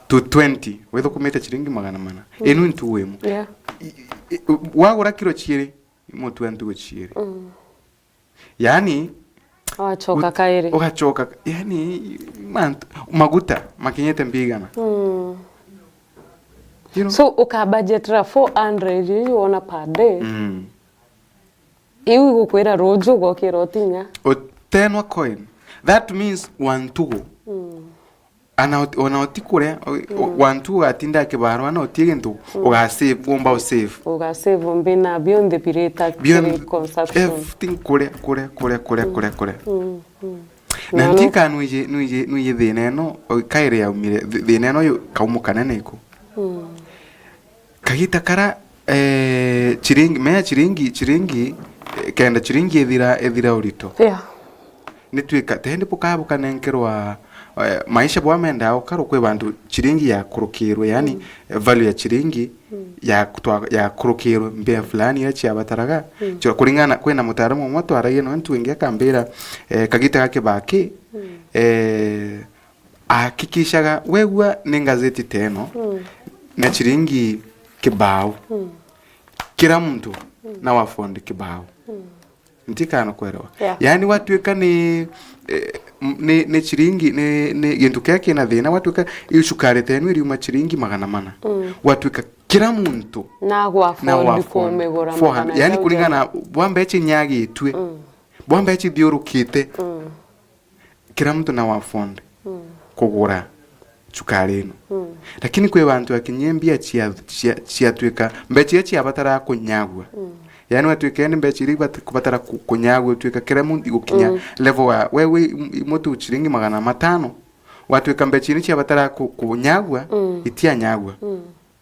Two twenty, withukumite ciringi magana mana. Inu ntugu imu. Yeah. I- i- wagura kiro ciiri, mutu wa ntugu ciiri. Yani, Wachoka kairi. Ugachoka, yani, mantu, maguta, makinyite mbigana. You know? So, ukabudgetira four hundred, you wona per day. Mm. Iu igukwira ruju ugokira utinya. Utenwa coin. That means wantugu. Ana ot-, ona utikuria, o-, o-, wantu ugatinda kibaruani utie gintu, ugasave, womba usave. Ugasave mbina bionthe birita Beyond kiri consumption. Everything kuria, kuria, kuria, kuria, kuria, kuria. Na ntika nwiji, nwiji, nwiji thina ino, o, kairi yaumire, thi-, thina ino yu kaumu kanene iku. Kagita kara, eh, chiringi, mea chiringi, chiringi, eh, kenda chiringi ithira, ithira urito. Yeah. Nitwika, tendi bukaa bukanenkerwa, eh, maisha bwamendaa ukaro kwi bantu chiringi yakurukirwe, yani, eh, value ya chiringi ya kutwa-, yakurukirwe mbia fulani iria ciabataraga. Cio kuringana, kwina mutaaramu umwe twaragia nawe ntu ingi akambira, eh, kagita ga kibaki, eh, ahakikishaga wegua ni ngazeti teno na chiringi kibao. Kira muntu na afford kibao. Ntikana kwelewa. Yeah. Yani watwika ni, eh, m-, ni, ni chiringi, ni, ni gintu kia kina thina, watwika iu cukari tenu iriuma chiringi magana mana. Watwika kira muntu Na gwa na afford wa afford kumigura four hundred. Magana Yani jau kuringana bwa mbeca inyagitwe. Bwa mbeca ithiurukite. Kira muntu na wa afford kugura cukari ino. Lakini kwi bantu akinyie mbia cia, cia, ciatwika mbeca iria ciabataraga kunyagua. Yani watwika ni mbeca iria ibat-, kubatara ku-, kunyagua, utwika kira muntu igukinya level wa, we, we, i-, mutu chiringi magana matano, watwika mbeca iria ciabataraga ku-, kunyagua, itianyagua.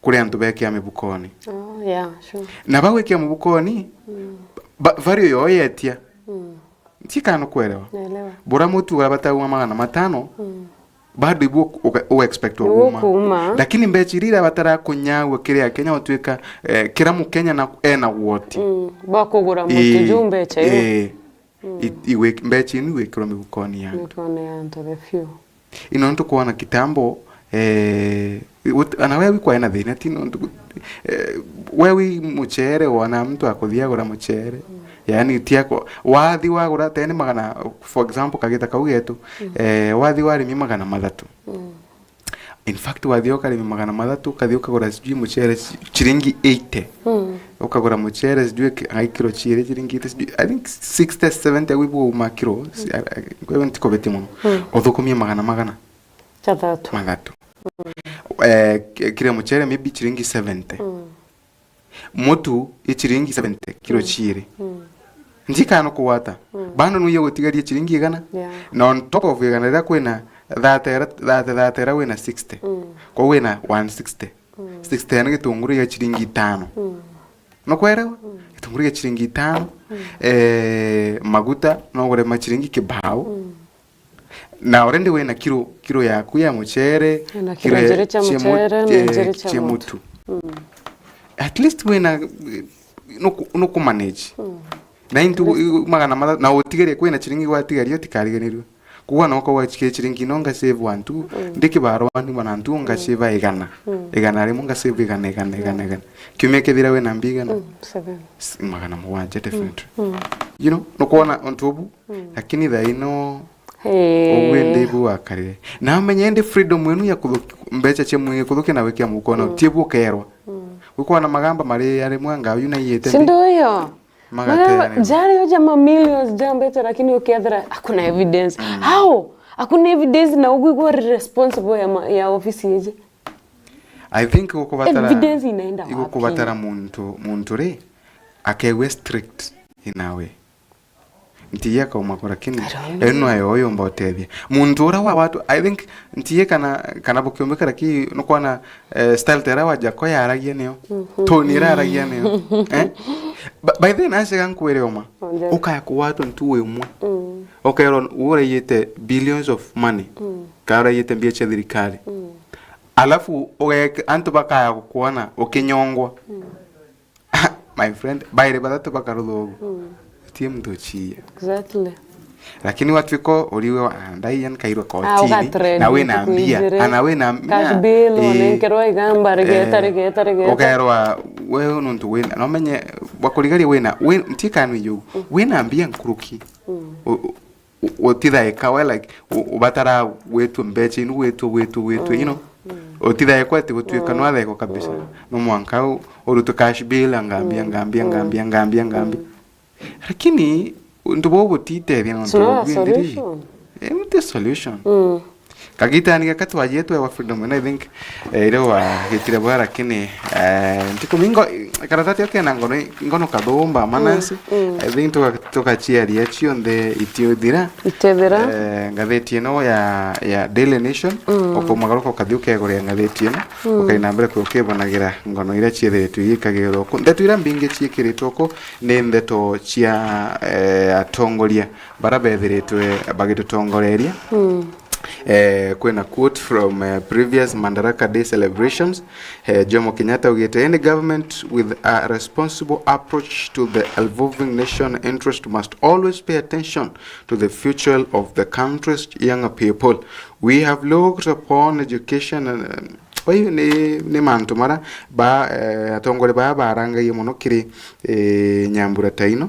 Kuri antu bekia mibukoni. Oh, yeah, sure. Na bagwikia mubukoni, ba-, value yoo yetia. Ntikana kwelewa. Naelewa. Bura mutu urabata uma magana matano, bado ibu uka-, u expect Ibu uma. kuuma. Lakini mbeca iria irabatara kunyagua kiri Akenya utwika, eh, kira Mukenya na ena woti. Mm. Bakugura mutu ju mbeca iu. Eh, i-, iwe-, mbeca inu igwikirwa mibukoni yaku. Mibukoni ya antu the few. Ino ntu kwona kitambo, eh, ut-, ana we wikwae na thina, ti nontu, eh, we wi muchere, wona muntu akuthia agura muchere. Yani, ti ako, wathi wagura teni magana, for example, kagita kau getu, eh, wathi warimi magana mathatu. In fact, wathi ukarimi magana mathatu, ukathi ukagura sijui muchere si-, chiringi eighty. Ukagura muchere sijui ki-, ai kiro chiiri chiringi eighty, sijui, I think sixty, seventy, au ibu uma kiro, si-, a-, a-, kwewe ntikubetie muno. Uthukumie magana magana? Mathatu. Eh, ki-, kiro muchere maybe chiringi seventy. Mutu i chiringi seventy, kiro chiiri. Ntikana kugwata. Bando nuye gutigaria chiringi igana. Yeah. Na on top of igana riria kwina thirty, thirty, thirty, wina sixty. Kwa wina one sixty. Sixty yani gitunguru gia chiringi itano. Nukwerewa? Gitunguru gia chiringi itano. Eh, maguta no ugure ma chiringi kibao. Na already wina kiro, kiro yaku ya muchere, Na kiro njiri cia cia mu-, muchere, na eh, njiri cia cia mutu. At least wina, nuku, nuku manage. Na intu, i-, magana matha-, na utigaria kwina chiringi gwatigaria utikariganirwe. Kuga no kwa chike chiringi no nga save one two, ndi kibarwani bana ntu nga save igana. Igana rimwe nga save igana, igana, igana, igana. Kiumia kethira wina mbia igana? S-, magana mugwanja definitely. You know, nukwona untu ubu, lakini thaa ino Eh. Uguo indi bu wakarire. Na umenye indi freedom yenu ya kuthu-, mbeca cia mwingi kuthukia na gwikia mukona, mm, ti bu ukerwa. Mm. Gwikorwa na magamba mari ari mwanga uyu na iyete. Si ndio hiyo? Magamba, jari uja ma millions ja mbeca, lakini ukethira hakuna evidence. Mm. How? Hakuna evidence na uguigwa uri responsible ya ma-, ya ofisi iji. I think igukubatara, evidence inaenda wapi? Igukubatara muntu, muntu ri, akegwe strict in a way. Ntiye akauma ko, lakini I don't know. Eno ayo oyomba utethia. Muntu ura wa watu, I think, ntiye kana, kana bukiumbika, lakini nukwana, eh, style tera wa Jako yaragia niyo. Mhm. Tone ira aragia niyo. Eh? Ba-, by the way, nasiga nkwire uma. Onje. Ukaya kuwatwa ntu wi umwe. Mm. Ukerwa urayite billions of money. Mm. Kana urayite mbia cia thirikari. Mm. Alafu ugek-, antu bakaya gukwona ukinyongwa. Mm. My friend, bairi bathatu bakarutha ugu. Mm. Utie muntu uchiia. Exactly. Lakini watwika uriwe, ah, ndaiya nkairwa, ah, kotini, ugatrend na wina ntuku mbia, injiri. Ana wina mbia. Cash bill, eh, unenkerwa igamba, rigeta, eh, rigeta, rigeta. Ukerwa, we nuntu wina, no menye, bakurigaria wina, wi-, ntikanwi yu, mm, wina mbia nkuruki. Mm. U-, u-, u-, utithaika we, like, u-, ubatara gwitwa mbeca inu, gwitwa, gwitwa, gwitwa, you know? Mm. Utithaikwa ati gutwika, mm, nwathekwa kabisa. Mm. No mwanka u-, urutwe cash bill, ngambia, mm, ngambia, mm, ngambia, ngambia, ngambia. Mm. Lakini untu buu butitethia nontu, it's not a solution. Eh, ti solution. Mm. Kagitani gaka twajie twewa freedom, and I think, eh, iria wagitire bwa, lakini, eh, ntiku mingo, karatati yo kena ngono, ngono kathumba, manasi. Mm, mm. I think tuka-, tukachiaria cionthe itiothira. Itethira. Eh, ngatheti ino ya, ya Daily Nation, mm, ukumagaruka ukathi ukegurira ngatheti ino, mm, ukaina mbere kwi ukibonagira ngono iria ciethiritwe igikagirwa ku. Ndeto iria mbingi ciikiritwe ku ni ndeto cia, eh, atongoria bara bethiritwe bagitutongoreria. Mm. Eh, kwina quote from, eh, previous Madaraka Day celebrations. Eh, Jomo Kenyatta augite, "Any government with a responsible approach to the evolving nation interest must always pay attention to the future of the country's young people. We have looked upon education and, eh," Bai ni, ni mantu mara ba, eh, atongoria baa barangagia mono kiri, eh, nyambura ta ino,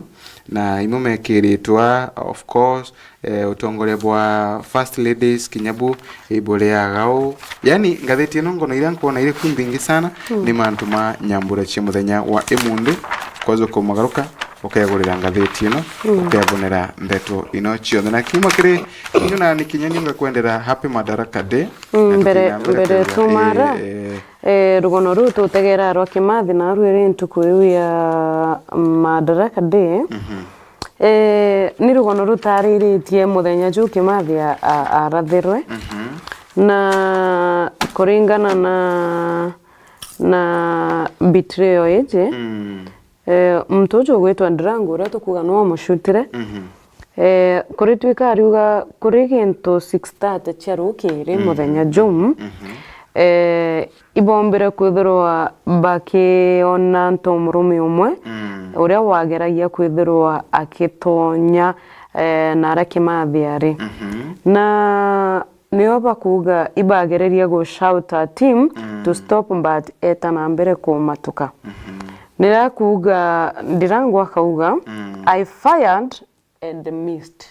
na imwe mekiritwa, of course, eh, utongoria bwa first ladies, kinya bu iburiaga u. Yani, ngatheti ino ngono iria nkwona iri ku mbingi sana, mm, ni mantu ma nyambura cia muthenya wa imunthi, kwaza kumagaruka, ukegurira ngatheti ino, mm, ukebonera ndeto ino cionthe. Na kiuma kiri inyo na ni kinya ni ngakwendera happy Madaraka Day. Mm, na mbere, tukiina mbere mbere kwigua, tumara, eh, eh, eh, rugono ruu tutegera rwa Kimathi na rwiri ntuku iu ya Madaraka Day. Mhm. Eh, ni rugono rutariritie muthenya juu Kimathi a-, a-, arathirwe. Mhm. Na kuringana na, na betrayal iji, mm, eh, muntu uju ugwitwa Ndirangu uria tukuga niwe wamucutire. Mhm. Eh, kuritwika ariuga kuri gintu six thirty cia rukiri, mhm, muthenya juu, mhm, eh, ibombire kwithirwa bakiona nto murume umwe, mm, uria wageragia kwithirwa akitonya, eh, naria Kimathi ari. Mhm. Na nio bakuga ibagereria gu shout a team, mm, to stop, but eta na mbere kumatuka. Mhm. Niria kuga Ndirangu akauga, mm, "I fired and missed."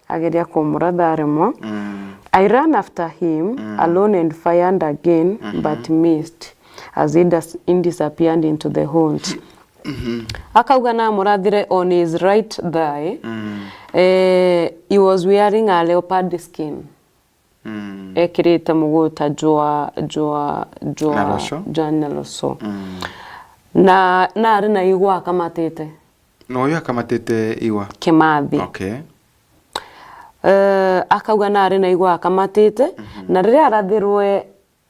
Ageria kumuratha rimwe. Mm. "I ran after him, mm, alone and fired again, mhm, but missed, as he dis-, he disappeared into the hunt." Mhm. Akauga namurathire on his right thigh. Mm. Eh, he was wearing a leopard skin. Mm. Ekirite muguta jwa, jwa, jwa, na roco, jwa na roco. Mm. Na, na ari na igwa akamatite. Na uyu akamatite igwa? Kimathi. Okay. Eh, akauga na ari na igwa akamatite, mhm, na riria arathirwe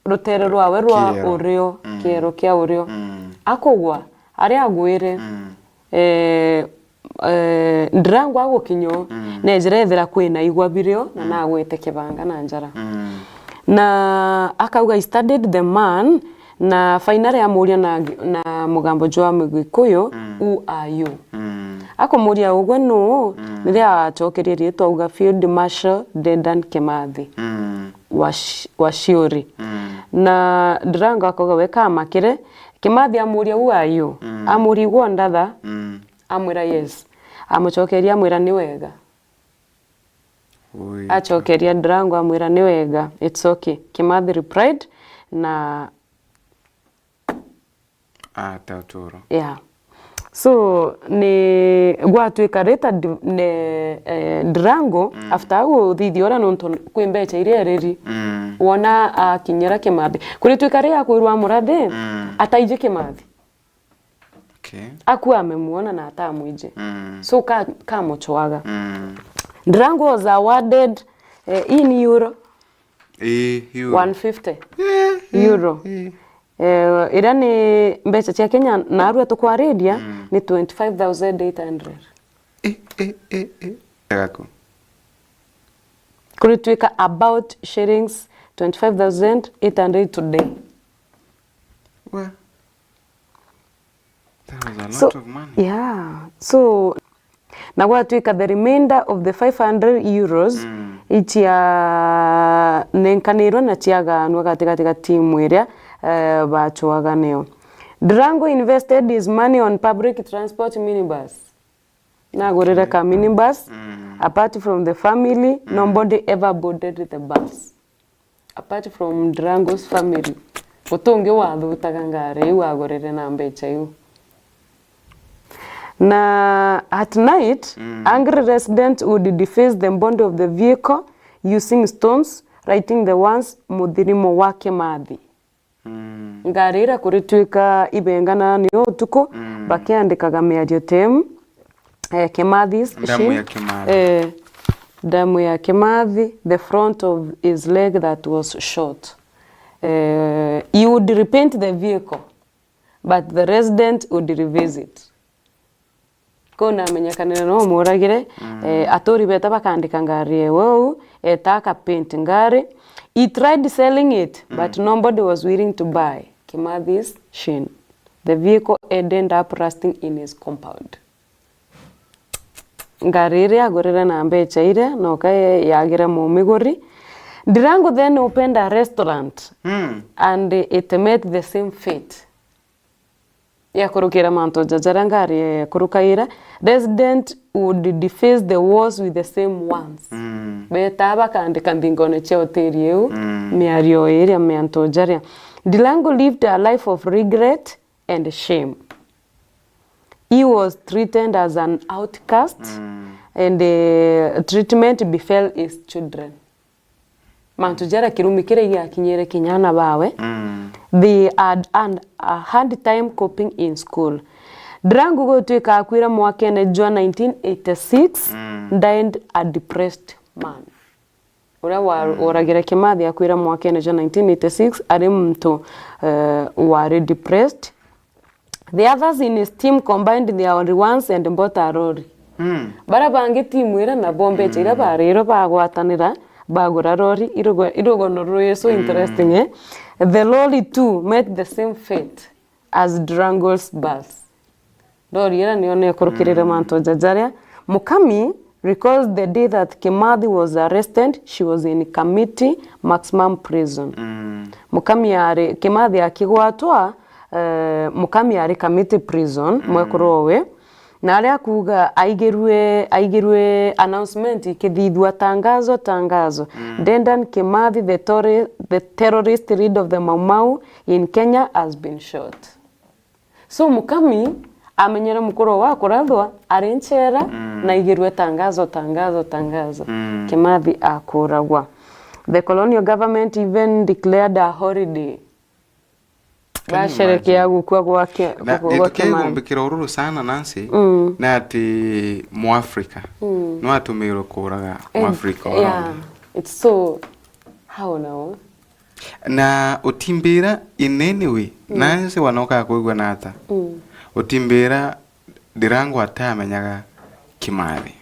rutere rwawe rwa kiero, urio, mm, kiero kia urio, mm, akugwa, aria agwire, mm, eh, eh, Ndirangu agukinya u, mm, nejire ethira kwina igwa birio, na, mm, nagwete kibanga na njara. Mm. Na akauga, "I studied the man," na finally amuria na, na mugambo jwa Mugikuyu, mm, "Who are you?" Mm. Akumuria, "Ugwe nuu?" Mm. Niria acokerie riitwa auga, "Field Marshal Dedan Kimathi." Mm. Wa Ci-, wa Ciuri. Mm. Na Ndirangu akauga we kamakire, Kimathi amuria, "Who are you?" Mm. Amuria, "Igwe undatha?" Mm. Amwira, "Yes." Amucokeria amwira, "Ni wega." Ui. Acokeria Ndirangu amwira, "Ni wega, it's okay." Kimathi replied na Ata uturo. Yeah. So, ni gwatuika rita Ndi-, ne, eh, Ndirangu, mm, after au uthithia uria nontu kwi mbeca iria ereri, mm, wona akinyira Kimathi. Kurituika ria akwirwa murathi, mm, ataiji Kimathi. Okay. Akua amemuona na atamwiji. Mm. So, ka-, kamuchwaga. Mm. Ndirangu was awarded, eh, in euro. Ii, euro. One fifty. Ii, ii, euro. Ii. Eh, iria ni mbeca cia Kenya, na arua tukwariria, mm, ni twenty-five thousand eight hundred. Ii, ii, ii, ii. Gaku. Kurituika about shillings twenty-five thousand eight hundred today. Well, that was a lot of money. So, yeah. So, na gwatuika the remainder of the five hundred euros, mm, ichianenkanirwe na chiagaanwa gatigati ga timu iria, eh, bachwaga nio. Ndirangu invested his money on public transport minibus. Nagurire ka minibus. Mm. Apart from the family, mm, nobody ever boarded the bus. Apart from Ndirangu's family, guti ungi wathutaga ngari iu agurire na mbeca iu. Na at night, mm, angry residents would deface the body of the vehicle using stones, writing the words, "Muthirimo wa Kimathi." Mm. Ngari iria kurituika ibengana nio utuku, mm, bakiandikaga miario tem, eh, Kimathi's shin. Damu ya Kimathi. Eh, damu ya Kimathi, the front of his leg that was shot. Eh, he would repaint the vehicle, but the resident would revisit. Kuu namenyekanire no umuragire, mm, eh, aturi beta bakandika ngari ewe uu, eta akapaint ngari. He tried selling it, mm, but nobody was willing to buy Kimathi's shin. The vehicle ended up rusting in his compound. Ngari iria agurire na mbeca iria, noka yagire mumiguri. Ndirangu then opened a restaurant, mm, and it met the same fate. Yakurukira mantu ja jaria ngari yakurukagira, resident would deface the walls with the same ones. Mm. Betaa bakandika nthingone cia hoteli iu, mm, miario iria mantu jaria. Ndirangu lived a life of regret and shame. He was treated as an outcast, mm, and, eh, treatment befell his children. Mantu jaria kirumi kiria giakinyire kinya aana bawe, mm, they had an, a hard time coping in school. Ndirangu gutwika akwire mwakene jwa nineteen eighty-six, mm, died a depressed man. Uria wa-, mm, woragire Kimathi akwire mwakene jwa nineteen eighty-six ari muntu, eh, wari depressed. The others in his team combined their allowance and bought a lorry. Mm. Baria bangi timu iria nabo mbeca iria, mm, barirwe bagwatanira, bagura lorry, irugo-, irugono rwi so, mm, interesting, eh? The lorry too met the same fate as Ndirangu's bus. Lorry iria niyo nekurukirire, mm, mantu jajaria. Mukami recalls the day that Kimathi was arrested, she was in Kamiti Maximum Prison. Mm. Mukami ari, Kimathi akigwatwa, eh, Mukami ari Kamiti Prison, mm, mwekuru owe. Na aria akuga aigirwe, aigirwe announcement ikithithua, "Tangazo, tangazo. Mm. Dedan Kimathi, the terrori-, the terrorist leader of the Mau Mau in Kenya, has been shot." So Mukami amenyere mukuru wa kurathwa ari nchera, mm, na aigirwe, "Tangazo, tangazo, tangazo. Mm. Kimathi akuragwa." The colonial government even declared a holiday. Can you imagine? Basherekea gukua gwake, na gukua gwa Kimathi. Nitukegumbikira ururu sana, Nancy, mm, na ati Muafrika, mm, no atumirwe kuraga, eh, Muafrika, yeah, uria ungi. It's so, how now? Na utimbira in any way, mm, Nancy wanoka kwigua na ata? Mm. Utimbira Ndirangu atamenyaga Kimathi.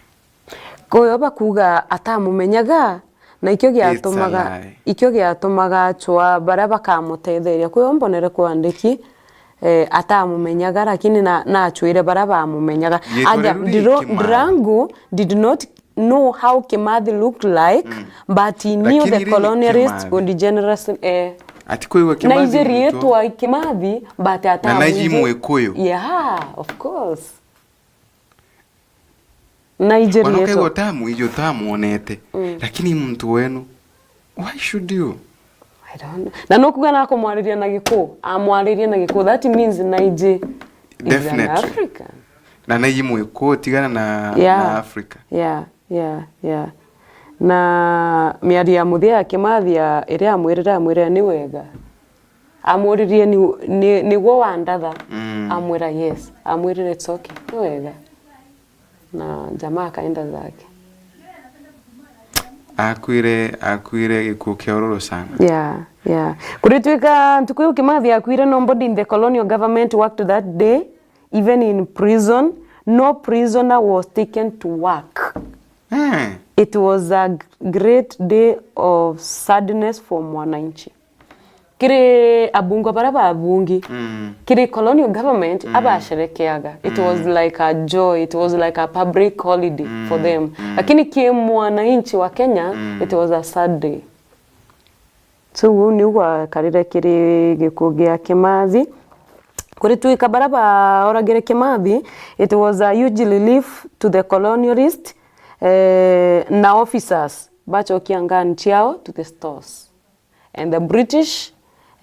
Kwi o bakuga atamumenyaga, na ikio giatumaga, it's a lie, ikio giatumaga achwa baria bakamutetheria. Kwi o mbonere kwandiki, eh, atamumenyaga, lakini na, nachwire baria bamumenyaga. Riitwa riu ri Ndiro-, Kimathi. Ndirangu did not know how Kimathi looked like, mm, but he knew the colonialist would generously, eh, ati kwigua Kimathi naiji riitwa Kimathi, but na naiji atamwiji Mwikuyu. Yeah, of course. Na iji Wana rieto. Ukaigua utamu, iji utamwonete. Mm. Lakini muntu wenu, why should you? I don't know. Na nukuga na akumwariria na Gikuu, amwaririe na Gikuu. That means na iji is an Definitely. African. Na na iji Mwikuu, tigana na, Yeah. na Africa. Yeah, yeah, yeah. Na miario ya muthia ya Kimathi ya, iria amwirire, amwirire ni wega. Amuririe ni, ni, niguo wandatha. Mm. Amwira yes. Amwirire it's okay. Ni wega. Na jamaa akaenda zake. Akuire, akuire gikuo kia ururu sana. Yeah, yeah. Kuritwika ntuku iu Kimathi akuire, nobody in the colonial government worked that day, even in prison, no prisoner was taken to work. Eh. It was a g-, great day of sadness for mwananchi. Kiri abungwa baria babungi, Mm. kiri colonial government, Mm. abasherekeaga. It was Mm. like a joy, it was like a public holiday for Mm. them. Mm. Lakini ki mwananchi wa Kenya, Mm. it was a sad day. So, uu niu gwakarire kiri gikuo gia Kimathi. Kuritwika baria baoragire Kimathi, it was a huge relief to the colonialist, eh, na officers bachokia ngani ciao to the stores. And the British,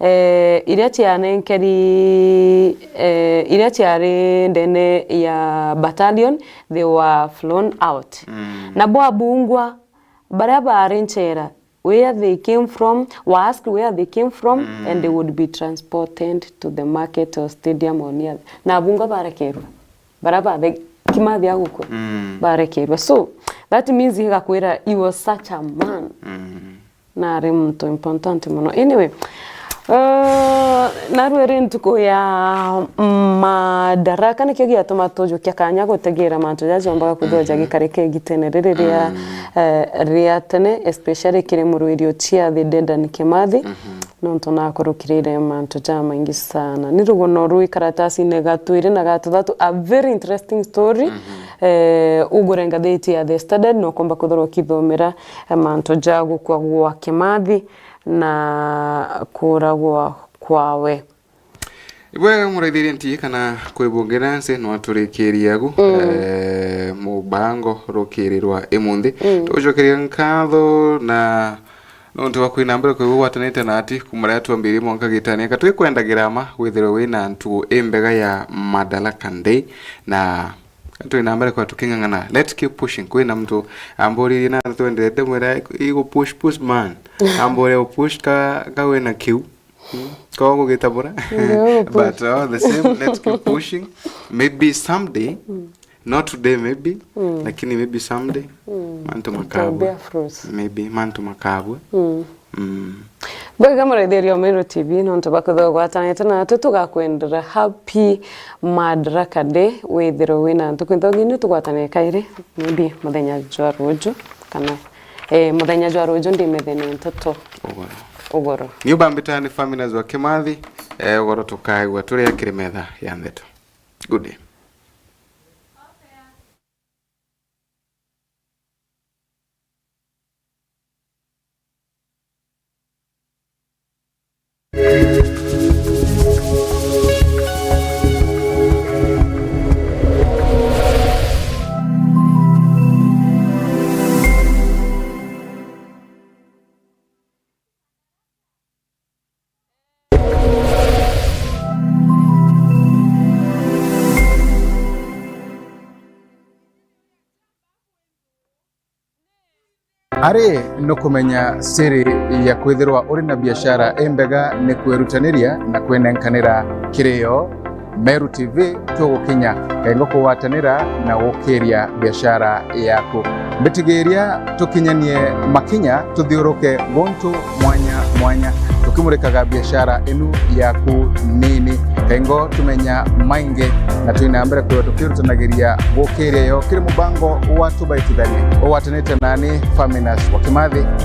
eh, iria cianenkeri, eh, iria ciari ndene ya battalion, they were flown out. Mm. Nabo abungwa baria bari nchera, where they came from, were asked where they came from, Mm. and they would be transported to the market or stadium or near. Na abungwa barekerwa. Baria bathe-, Kimathi agukua. Mm. Barekerwa. So, that means igakwira he was such a man. Mm. Na ari muntu important mono. Anyway, uh, narua ri ntuku ya Madaraka, nikio giatuma tujukia kanya gutegera mantu jaria jombaga kwithirwa Mhm. jagikari kegitene riri ria, Mm. eh, ria tene, especially kiri murwiri uciathi Dedan Kimathi, Mhm. nontu nakurukirire mantu jamaingi sana. Ni rugono rwi karatasine ga twiri na ga tuthatu, a very interesting story. Mhm. Eh, ugure ngathiti ya The Standard, na ukomba kwithirwa ukithomera, eh, mantu ja gukua gwa Kimathi na kuuragwa kwawe. Ibwega muraithirie nti kana kwi bungi na nsi, no aturikirie agu, Mm. eh, mubango rukirirwa imunthi. Mm. Tugucokeria nkatho na nontu bwa kwina mbere kwi gwatanite na ati kuma riria twambirie mwanka gitania. Ka twikwendagira ma withirwe wina ntugu imbega ya Madaraka Day na twina mbere kwa tuking'ang'ana. Let's keep pushing. Kwina muntu amburirie na twendete mwira igu push push man. Ambure u push ka, ka wina kiu. Mm. Ko gugitabura. Ndio, push. But all the same, let's keep pushing. Maybe someday, Mm. not today maybe, Mm. lakini maybe someday, Mm. mantu It will makabua. Bear fruits. Maybe, mantu makabua. Mm. Mm. Bwega muraithiria wa Meru T V, nontu bwa kwithirwa ugwatanite natu, tugakwendera happy Madaraka Day, withirwe wina ntuku nthogi, ni tugwatane kairi, maybe muthenya jwa ruju, kana, eh, muthenya jwa ruju ndi methene nteto. Ugoro. Ugoro. Ni ubambita ni Faminas wa Kimathi, eh, ugoro tukaigua turi akiri metha ya ndeto. Good day. Ari nukumenya siri ya kwithirwa uri na biashara imbega ni kwirutaniria na kwinenkanira kirio. Meru T V tugukinya kengo kugwatanira na gukiria biashara yaku. Mbitigiria tukinyanie makinya tuthiuruke guntu mwanya mwanya, tukimurikaga biashara inu yaku nini. Kengo tumenya maingi na twina mbere kwithirwa tukirutanagiria gukiria yo kiri mubango wa Tubaitithanie ugwatanite nani Faminas wa Kimathi.